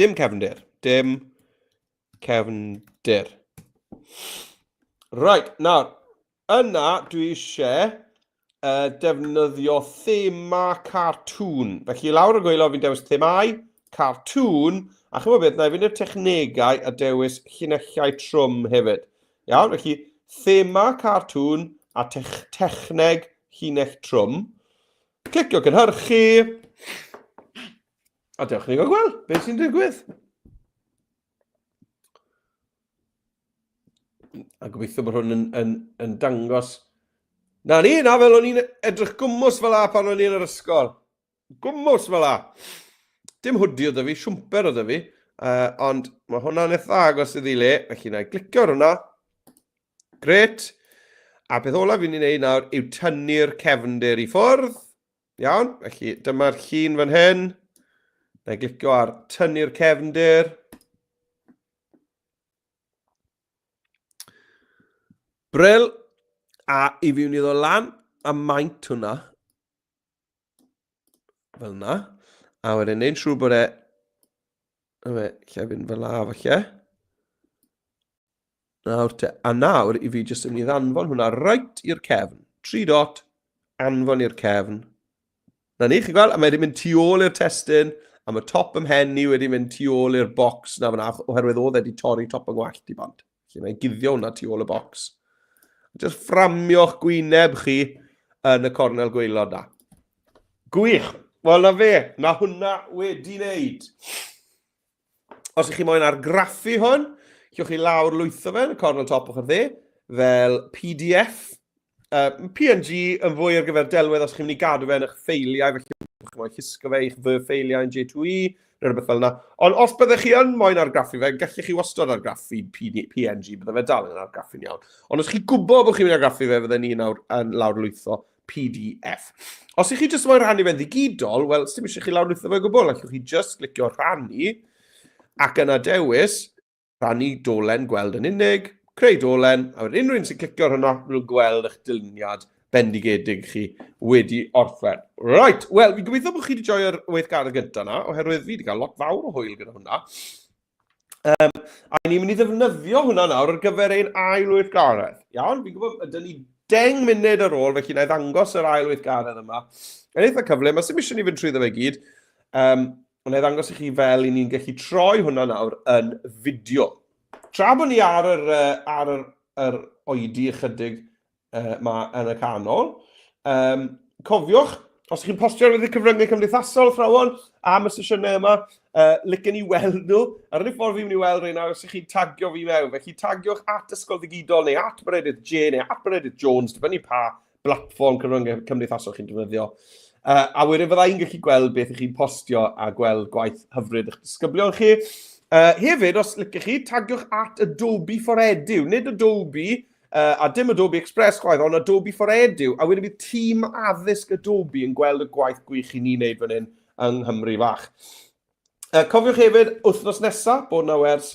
Dim cefndir. Dim cefndir. Right, nawr, yna dwi eisiau defnyddio thema cartŵn. Felly, lawr y gwaelod fi'n dewis themau, cartŵn, a chymod beth, na i fynd i'r technegau a dewis llinellau trwm hefyd. Iawn, felly thema cartŵn a techneg llinell trwm. Clicio cynhyrchu. A dewch ni gael gweld beth sy'n digwydd. A gobeithio bod hwn yn, yn, yn dangos... Na ni, na fel o'n i'n edrych gwmws fel a pan o'n i'n yr ysgol. Gwmws fel a. Dim hwdi oedd fi, siwmper oedd fi. Ond mae hwnna'n eitha agos iddi le, felly na i glicio ar hwnna. Gret. A beth olaf fi'n ei wneud nawr yw tynnu'r cefndir i ffwrdd. Iawn, felly dyma'r llun fan hyn. Na i glicio ar tynnu'r cefndir. Bril, a i fi wni ddod lan a maint hwnna. Fel yna. A wedyn neud siŵr bod e... Lle fynd fel la falle. Nawr te, a nawr i fi jyst yn mynd i ddanfon hwnna reit i'r cefn. 3 dot, anfon i'r cefn. Na ni, chi'n gweld, a mae wedi mynd tu ôl i'r testun, a mae top ym mhen i wedi mynd tu ôl i'r bocs na fyna, oherwydd oedd e wedi torri top yng ngwallt i bant. Felly mae'n guddio hwnna tu ôl y bocs. Just fframio'ch gwyneb chi yn y cornel gwaelod na. Gwych! Wel, na fe, na hwnna wedi wneud. Os ych chi moyn argraffu hwn, llwch chi lawr lwytho fe yn y cornel top ochr dde, fel PDF. PNG yn fwy ar gyfer delwedd os chi'n mynd i gadw fe yn eich ffeiliau, felly chi'n moyn llusgo fe i'ch fy ffeiliau yn J2E, neu rhywbeth fel yna. Ond os byddech chi yn moyn argraffu fe, gallech chi wastad argraffu PNG, bydde fe dal yn argraffu'n iawn. Ond os chi'n gwybod bod chi'n mynd i argraffu fe, fydden ni nawr yn lawrlwytho PDF. Os ych chi jyst moyn rhannu fe'n ddigidol, wel, sdim eisiau chi lawrlwytho fe o gwbl, allwch chi jyst glicio rhannu, ac yna dewis rhannu dolen gweld yn unig, creu dolen, a wedyn unrhyw un sy'n clicio ar hwnna, nhw'n gweld eich dyluniad bendigedig chi wedi orffen. Right, wel, fi'n gobeithio bod chi wedi joio'r weithgaredd gyntaf yna, oherwydd fi wedi cael lot fawr o hwyl gyda hwnna. A ni'n mynd i ddefnyddio hwnna nawr ar gyfer ein ail weithgaredd. Iawn, fi'n gwybod, ydyn ni 10 munud ar ôl, felly na i ddangos yr ail weithgaredd yma. Yn eitha cyflym, a sy'n eisiau ni fynd trwyddo fe gyd. Ond na i ddangos i chi fel i ni'n gallu troi hwnna nawr yn fideo. Tra bod ni ar yr, ar yr, yr oedi ychydig ma yn y canol. Cofiwch, os ych chi'n postio ar y cyfryngau cymdeithasol, athrawon, am y sesiynau yma, licen i weld nhw. A'r unig ffordd fi'n mynd i weld rheina, os ych chi'n tagio fi mewn. Felly tagiwch at Ysgol Ddigidol neu at Meredith J neu at Meredith Jones, dibynnu pa blatfform cyfryngau cymdeithasol chi'n defnyddio. A wedyn fydda i'n gallu gweld beth ych chi'n postio a gweld gwaith hyfryd eich disgyblion chi. Hefyd, os licech chi, tagiwch at Adobe for Edu. Nid Adobe, a dim Adobe Express chwaith, ond Adobe for Edu. A wedyn bydd tîm addysg Adobe yn gweld y gwaith gwych i ni'n neud fan hyn yng Nghymru fach. Cofiwch hefyd, wythnos nesaf, bod na wers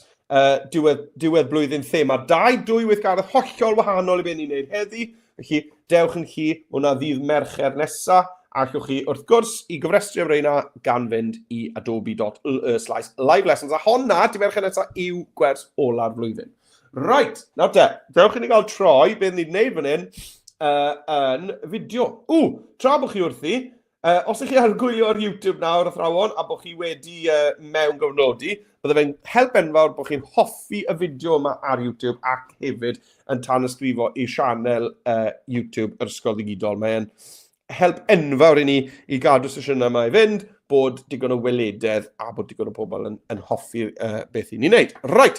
diwedd, diwedd blwyddyn thema 2, dwy weithgaredd hollol wahanol i beth ni'n neud heddi. Felly, dewch yn chi, mae hwnna ddydd Mercher nesa, a allwch chi, wrth gwrs, i gofrestru am reina gan fynd i adobe.ly/live lessons. A honna, dydd Mercher nesa, yw gwers ola'r flwyddyn. Right, nawr te, dewch i ni gael troi beth ni'n gwneud fan hyn yn fideo. Ww, tra bod chi wrthi, Os ych chi ar gwylio ar YouTube nawr, athrawon, a bod chi wedi mewn gofnodi, bydde fe'n help enfawr bod chi'n hoffi y fideo yma ar YouTube ac hefyd yn tanysgrifo i sianel YouTube yr Ysgol Ddigidol. Mae'n help enfawr i ni i gadw sesiynau yma i fynd, bod digon o welededd a bod digon o pobl yn, yn hoffi beth i ni'n neud. Right,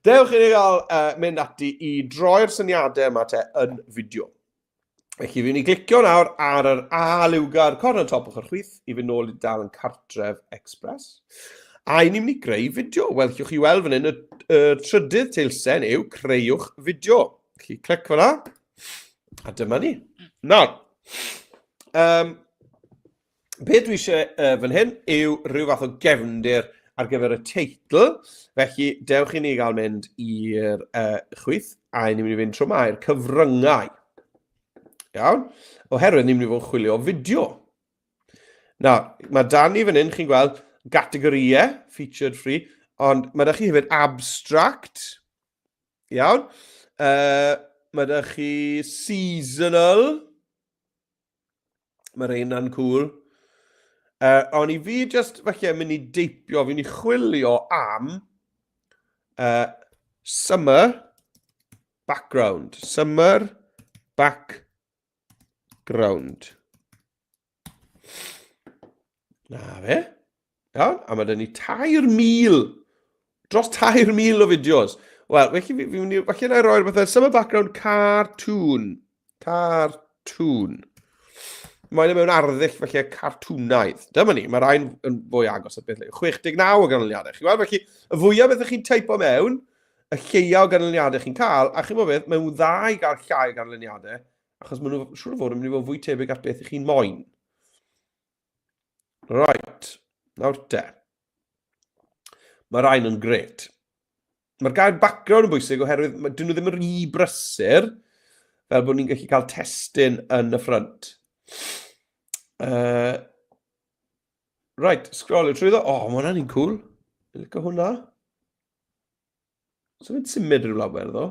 dewch i ni gael mynd ati i droi'r syniadau yma te yn fideo. Felly, fi'n i glicio nawr ar yr A liwgar cornel top ochr chwith i fynd nôl i dal yn Cartref Express. A i ni'n mynd i greu fideo. Wel, llwch chi weld fan hyn, y, y trydydd teilsen yw creuwch fideo. Felly, clic fyna, a dyma ni. Nawr, be dwi eisiau fan hyn yw rhyw fath o gefndir ar gyfer y teitl. Felly, dewch i ni gael mynd i'r chwith, a ni'n mynd i fynd trwy yma i'r cyfryngau. Iawn? Oherwydd ni'n mynd i fod yn chwilio fideo. Nawr, mae dan ni fan hyn, chi'n gweld, gategorïau, featured free, ond mae da chi hefyd abstract, iawn? Mae da chi seasonal, Mae rheina'n cool. Ond i fi just falle mynd i deipio, fi'n mynd i chwilio am summer background. Summer background. Na fe. Iawn, a mae dyn ni 3,000, dros 3,000 o fideos. Wel, felly fi, fi, fi, falle na i roi'r bethau summer background cartoon. Cartoon. Mae'n mewn arddull felly cartwnaidd. Dyma ni, mae rhain yn fwy agos at beth 69 o ganlyniadau. Chi'n gweld, felly, y fwyaf beth chi'n teipo mewn, y lleia o ganlyniadau chi'n cael, a chi'n gwybod beth, mae'n dda i gael llai o ganlyniadau, achos maen nhw siŵr o fod yn mynd i fod fwy tebyg at beth chi'n moyn. Right, nawr te. Mae rhain yn gret. Mae'r gair background yn bwysig oherwydd dyn nhw ddim yn rhy brysur fel bod ni'n gallu cael testun yn y ffrynt. Right, scrollio trwyddo. O, oh, mae hwnna'n un cool. Fi'n licio hwnna. So fe'n symud rhyw lawer, ddo.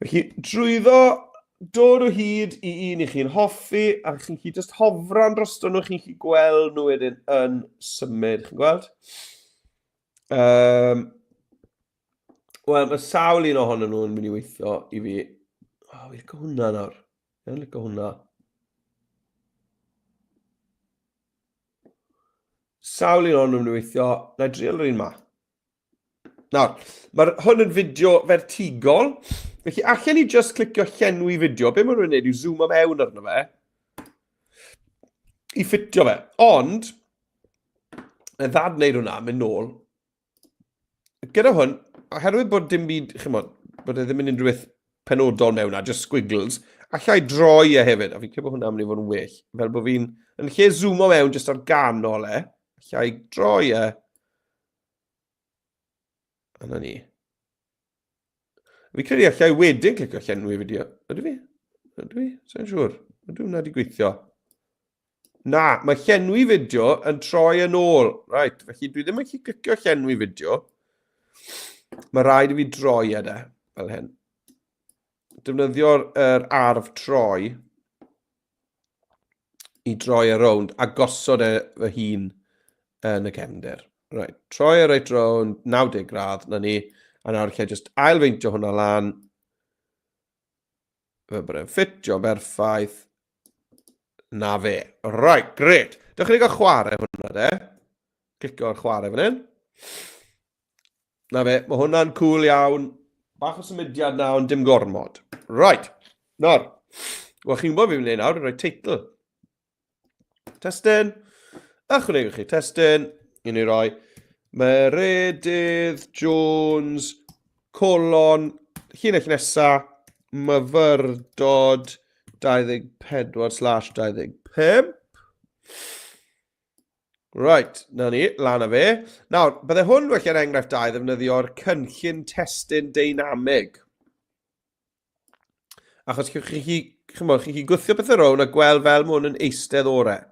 Felly, drwyddo, dod o hyd i un i chi'n hoffi, a chi'n chi just hofran drosto nhw, chi'n chi gweld nhw wedyn yn symud, chi'n gweld? Wel, mae sawl un ohonyn nhw yn mynd i weithio i fi. O, oh, fi'n licio hwnna nawr. Fi'n licio hwnna. Sawl un ohonyn nhw'n mynd i weithio. Na i drial yr un ma. Nawr, mae hwn yn fideo fertigol, felly allan ni just clicio llenwi fideo. Be maen nhw'n gwneud yw zoom mewn arno fe i ffitio fe. Ond, na ddad wneud hwnna, mynd nôl. Gyda hwn, oherwydd bod dim byd, chymod, bod e ddim yn unrhyw beth penodol mewn a just squiggles, allai droi e hefyd, a fi'n credu bod hwnna'n mynd i fod yn well, fel bod fi'n, yn lle zoomo mewn just ar ganol e, allai droi e, a na ni. Fi credu allai wedyn clicio llenwi fideo. Ydw fi? Ydw fi? Sa'n siŵr. Ydw hwnna wedi gweithio? Na, mae llenwi fideo yn troi yn ôl. Right, felly dwi ddim yn gallu clicio llenwi fideo. Mae rhaid i fi droi e de, fel hyn. Defnyddio'r er arf troi i droi e rownd a gosod e fy hun yn y cefndir. Right, troi e reit rownd, 90 gradd, na ni. A nawr lle just ailfeintio hwnna lan. Fe bod e'n ffitio berffaith. Na fe. Right, great. Dewch i ni gael chwarae hwnna de. Clicio ar chwarae fan hyn. Na fe, mae hwnna'n cool iawn. Bach o symudiad na, ond dim gormod. Right, nawr. Wel, chi'n gwybod fi wneud nawr, rhoi teitl. Testun. Ychwanegwch chi testun. I ni roi Meredydd Jones, colon, llinell nesa, myfyrdod 24/25. Right, na ni, lan â fe. Nawr, bydde hwn felly er enghraifft da i ddefnyddio'r cynllun testun deinamig. Achos chi, chi, chi, chymod, chi, chi gwthio pethau rown a gweld fel mae hwn yn eistedd orau.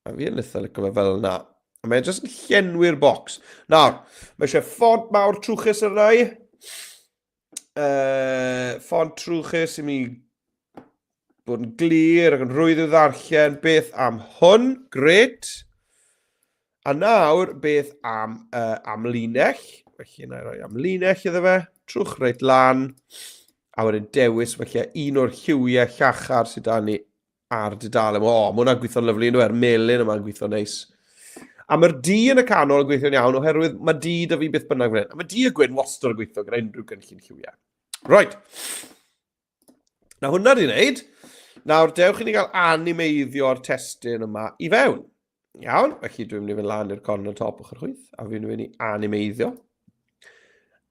A fi yn eitha licio fe fel yna. A mae'n jyst yn llenwi'r bocs. Nawr, mae eisiau ffont mawr trwchus arna i. Ffont trwchus i mi bod yn glir ac yn rhwydd i'w ddarllen. Beth am hwn? Gret. A nawr, beth am amlinell? Felly, na i roi amlinell iddo fe. Trwch reit lan. A wedyn dewis felly un o'r lliwiau llachar sydd da ni ar dudalen. O, mae hwnna'n gweithio'n lyflu, ynddo e'r melyn yma'n gweithio'n neis. A mae'r du yn y canol yn gweithio'n iawn, oherwydd mae du da fi beth bynnag fan hyn. A mae du a gwyn wastad yn gweithio gyda unrhyw gynllun lliwiau. Right. Na hwnna di wneud. Nawr, dewch i ni gael animeiddio'r testun yma i fewn. Iawn, felly dwi'n mynd i fynd lan i'r cornel top ochr chwith, a fi'n mynd i animeiddio.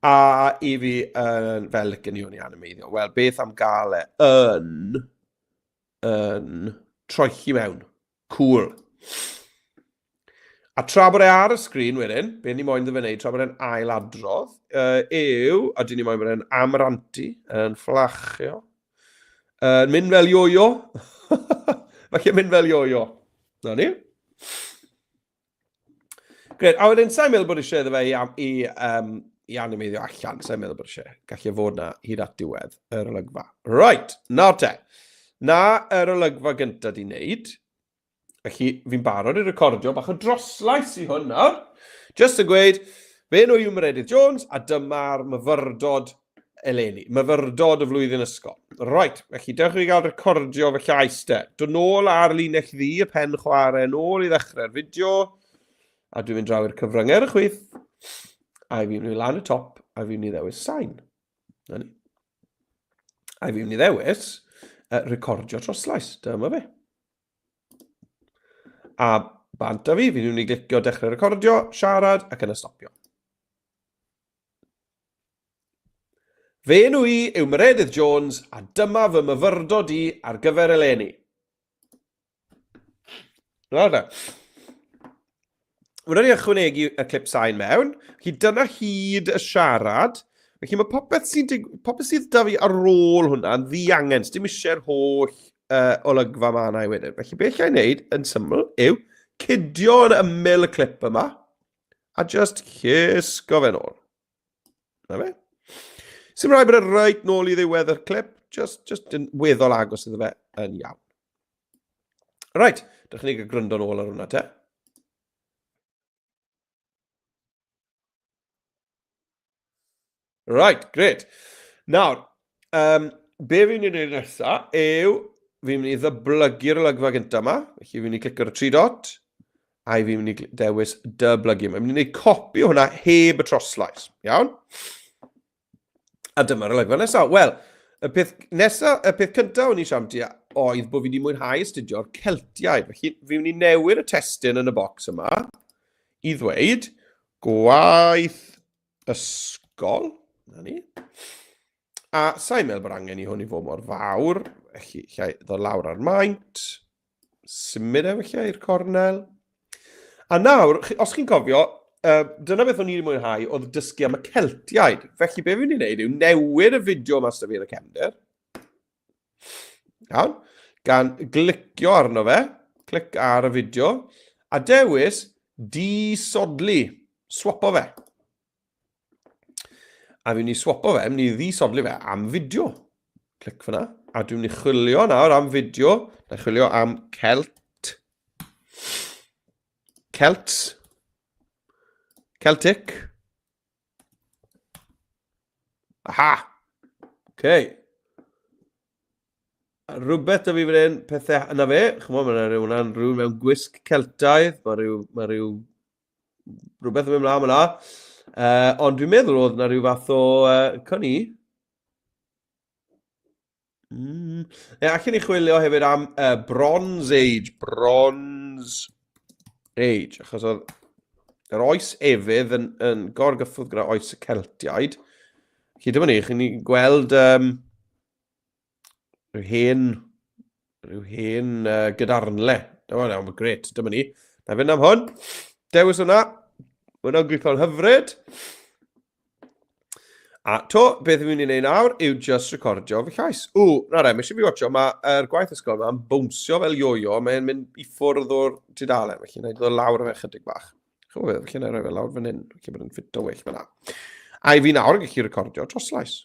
A i fi, uh, fel licen i hwn i animeiddio? Wel, beth am gael e yn, yn troelli mewn. Cool. A tra bod e ar y sgrin wedyn, be ni moyn ddo fe wneud tra bod e'n ailadrodd, uh, yw, a dyn ni moyn bod e'n amrantu, yn fflachio, yn mynd fel yo-yo. Falle mynd fel yo-yo. Na ni. Gret, a wedyn, sa'n meddwl bod eisiau iddo fe i, i, um, i animeiddio allan, sa'n meddwl bod eisiau. Gallu fod na hyd at diwedd yr olygfa. Right, nawr te. Na yr olygfa gyntaf di wneud. Felly, fi'n barod i recordio bach o droslais i hwn nawr. Just yn gweud, fe enw yw Meredydd Jones, a dyma'r myfyrdod eleni. Myfyrdod y flwyddyn ysgol. Right, felly dewch i fi gael recordio fy llais te. Dod nôl ar linell ddu y pen chwarae, nôl i ddechrau'r fideo. A dwi'n mynd draw i'r cyfryngau ar y chwith. A fi'n mynd lan y top, a fi'n mynd i ddewis sain. Na ni. A fi'n mynd i ddewis recordio troslais. Dyma fe. A bant â fi, fi'n mynd i glicio dechrau recordio, siarad ac yna stopio. Fy enw i yw Meredydd Jones a dyma fy myfyrdod i ar gyfer eleni. Nawr de. Wna ni ychwanegu y clip sain mewn. Felly dyna hyd y siarad. Felly mae popeth sy'n popeth sydd da fi ar ôl hwnna yn ddiangen. Dim eisiau'r holl olygfa ma yna i wedyn. Felly beth allai wneud yn syml yw cydio yn ymyl y clip yma a just llusgo fe nôl. Na fe? Sy'n rhaid bod e reit nôl i ddiwedd y clip, just, just yn weddol agos iddo fe yn iawn. Right, dych ni gael gryndo nôl ar hwnna te. Right, great. Nawr, um, be fi'n mynd i wneud nesaf yw, fi'n mynd i ddyblygu'r olygfa gyntaf yma. Felly fi'n mynd i clicio ar y tri dot, a fi'n mynd i dewis dyblygu. Mae'n mynd i wneud copi o hwnna heb y troslais. Iawn? A dyma'r olygfa nesaf. Wel, y peth nesaf, y peth cyntaf o'n i siarad ti oedd bod fi wedi mwynhau astudio'r Celtiaid. Felly fi'n mynd i newid y testun yn y bocs yma i ddweud gwaith ysgol. Na ni. A sa'n meddwl bod angen i hwn i fod mor fawr. Felly, llai ddod lawr ar maint. Symud e felly i'r cornel. A nawr, os chi'n cofio, dyna beth o'n i'n mwynhau oedd dysgu am y Celtiaid. Felly be fi'n mynd i wneud yw newid y fideo yma sydd fi yn y cefndir. Iawn. Gan glicio arno fe, clic ar y fideo, a dewis disodli, swapo fe. A fi'n mynd i swapo fe, mynd i ddisodli fe am fideo. Clic fyna. A dwi'n mynd i chwilio nawr am fideo. Na chwilio am Celt. Celts. Celtic. Aha! Okay. Rhywbeth da fi fan hyn, pethau yna fe, chymod, mae yna rhywun rhywun mewn gwisg Celtaidd, mae rhyw, mae rhyw rhywbeth yn mynd mlaen yna. Ond dwi'n meddwl oedd yna rhyw fath o uh, cynni. E, allan ni chwilio hefyd am Bronze Age. Bronze Age, achos oedd... Yr oes efydd yn, yn gorgyffwrdd gyda oes y Celtiaid. Felly dyma ni, chi'n ni gweld um, rhyw hen, rhyw hen uh, gydarnle. Dyma ni, mae'n gret, dyma ni. Na fynd am hwn. Dewis hwnna. Mae hwnna'n gweithio'n hyfryd. A to, beth fi'n mynd i wneud nawr yw just recordio fy llais. Ww, na re, mae eisiau fi watcho, mae'r gwaith ysgol yma'n bownsio fel yo-yo, mae'n mynd i ffwrdd o'r tudalen, felly na i ddod lawr fe chydig bach. Chymod beth, felly na i roi fe lawr fan hyn, felly bod yn ffito well fel A i fi nawr yn gallu recordio troslais.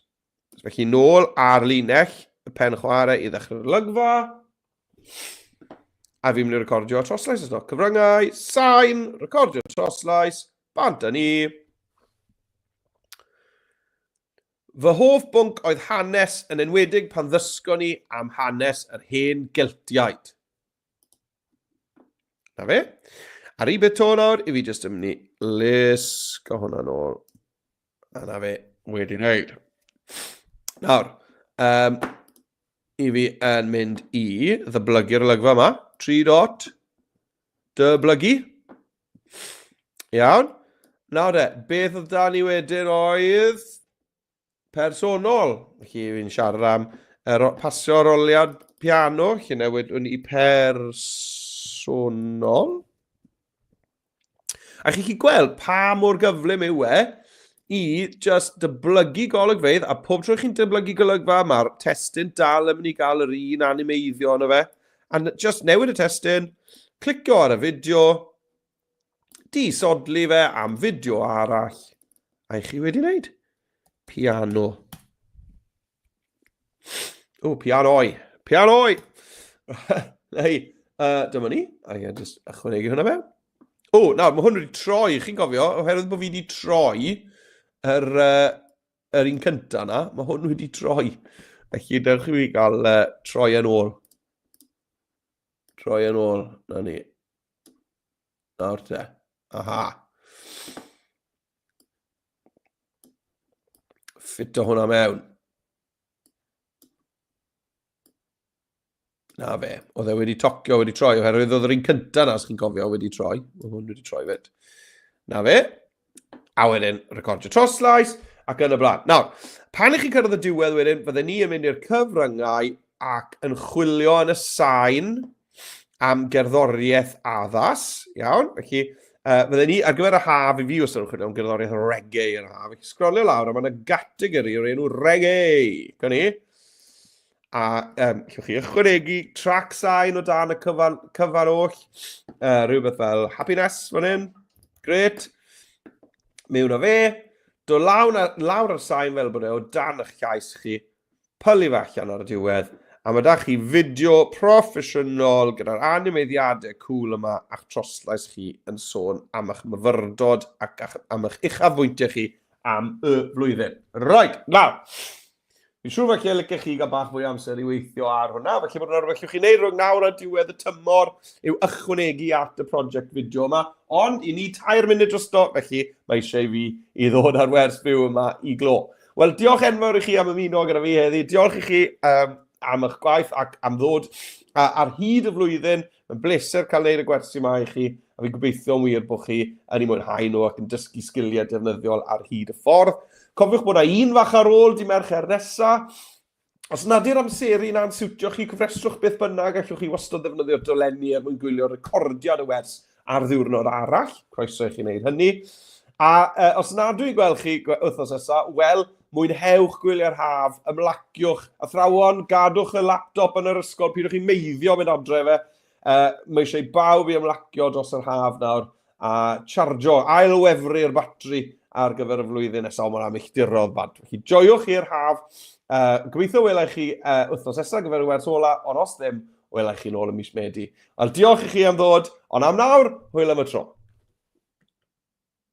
Felly nôl ar linell y pen chwarae i ddechrau'r olygfa. A fi'n mynd i recordio troslais eto. Cyfryngau, sain, recordio troslais, bant â ni. Fy hoff bwnc oedd hanes, yn enwedig pan ddysgon ni am hanes yr hen Geltiaid. Na fe. Ar i bit o nawr, i fi jyst yn mynd i lusgo hwnna nôl. A na fe, wedi wneud. Nawr, um, i fi yn mynd i ddyblygu'r olygfa yma. 3 dot, dyblygu. Iawn. Nawr de, beth oedd da ni wedyn oedd personol. Felly fi'n siarad am er, pasio aroliad piano, lle newid hwn i personol. A chi'n gallu gweld pa mor gyflym yw e i just dyblygu golygfeydd, a pob tro chi'n dyblygu golygfa, mae'r testun dal yn mynd i gael yr un animeiddio yno fe. A just newid y testun, clicio ar y fideo, disodli fe am fideo arall, a i chi wedi wneud piano. O, pianoi. Pianoi! Hei, uh, dyma ni. A ie, just ychwanegu hwnna mewn. O, nawr, mae hwn wedi troi, chi'n gofio, oherwydd bod fi wedi troi yr, uh, yr un cynta na, mae hwn wedi troi. Felly, dewch i fi gael uh, troi yn ôl. Troi yn ôl, na ni. Nawr te. Aha. Ffito hwnna mewn. Na fe, oedd e wedi tocio, wedi troi, oherwydd oedd yr un cyntaf na, os chi'n cofio, wedi troi. Oedd hwn wedi troi fyd. Na fe. A wedyn, recordio troslais, ac yn y blaen. Nawr, pan i chi cyrraedd y diwedd wedyn, fydden ni yn mynd i'r cyfryngau ac yn chwilio yn y sain am gerddoriaeth addas, iawn, felly uh, fydden ni ar gyfer y haf i fi os ydych chwilio am gerddoriaeth reggae yn y haf, felly sgrolio lawr a mae yna gategori o'r enw reggae, gan ni. A um, llwch chi ychwanegu trac sain o dan y cyfan, cyfan oll, uh, rhywbeth fel happiness fan hyn, gret, mewn o fe, do lawr, lawr ar sain fel bod e o dan eich llais chi, pylu fe allan ar y diwedd, a mae da chi fideo proffesiynol gyda'r animeiddiadau cŵl yma a'ch troslais chi yn sôn am eich myfyrdod ac am eich uchafbwyntiau chi am y flwyddyn. Right, nawr, fi'n siŵr falle licech chi gael bach fwy o amser i weithio ar hwnna, felly bod hwnna rhywbeth allwch chi wneud rhwng nawr a diwedd y tymor yw ychwanegu at y prosiect fideo yma, ond i ni tair munud drosto, felly mae eisiau i fi i ddod ar wers fyw yma i glo. Wel, diolch enfawr i chi am ymuno gyda fi heddi. Diolch i chi um, am eich gwaith ac am ddod a, ar hyd y flwyddyn. Mae'n bleser cael neud y gwersi yma i chi, a fi'n gobeithio'n wir bod chi yn ei mwynhau nhw ac yn dysgu sgiliau defnyddiol ar hyd y ffordd. Cofiwch bod yna un fach ar ôl di Mercher nesa. Os nad yw'r amseru na'n siwtio chi, cofrestrwch beth bynnag, allwch chi wastad ddefnyddio'r dolenni er mwyn gwylio recordiad y wers ar ddiwrnod arall. Croeso i chi wneud hynny. A uh, os nad dwi'n gweld chi wythnos nesaf, wel, mwynhewch gwyliau'r haf, ymlaciwch. Athrawon, gadwch y laptop yn yr ysgol, pidwch chi meiddio mynd adre fe. Uh, mae eisiau bawb i ymlacio dros yr haf nawr a charjo, ailwefru'r batri ar gyfer y flwyddyn nesaf, ond mae'n milltirodd bant. Felly joiwch chi'r haf. Uh, gobeithio welai chi uh, wythnos nesaf gyfer y wers ola, ond os ddim, welai chi nôl ym mis Medi. Wel, diolch i chi am ddod, ond am nawr, hwyl am y tro.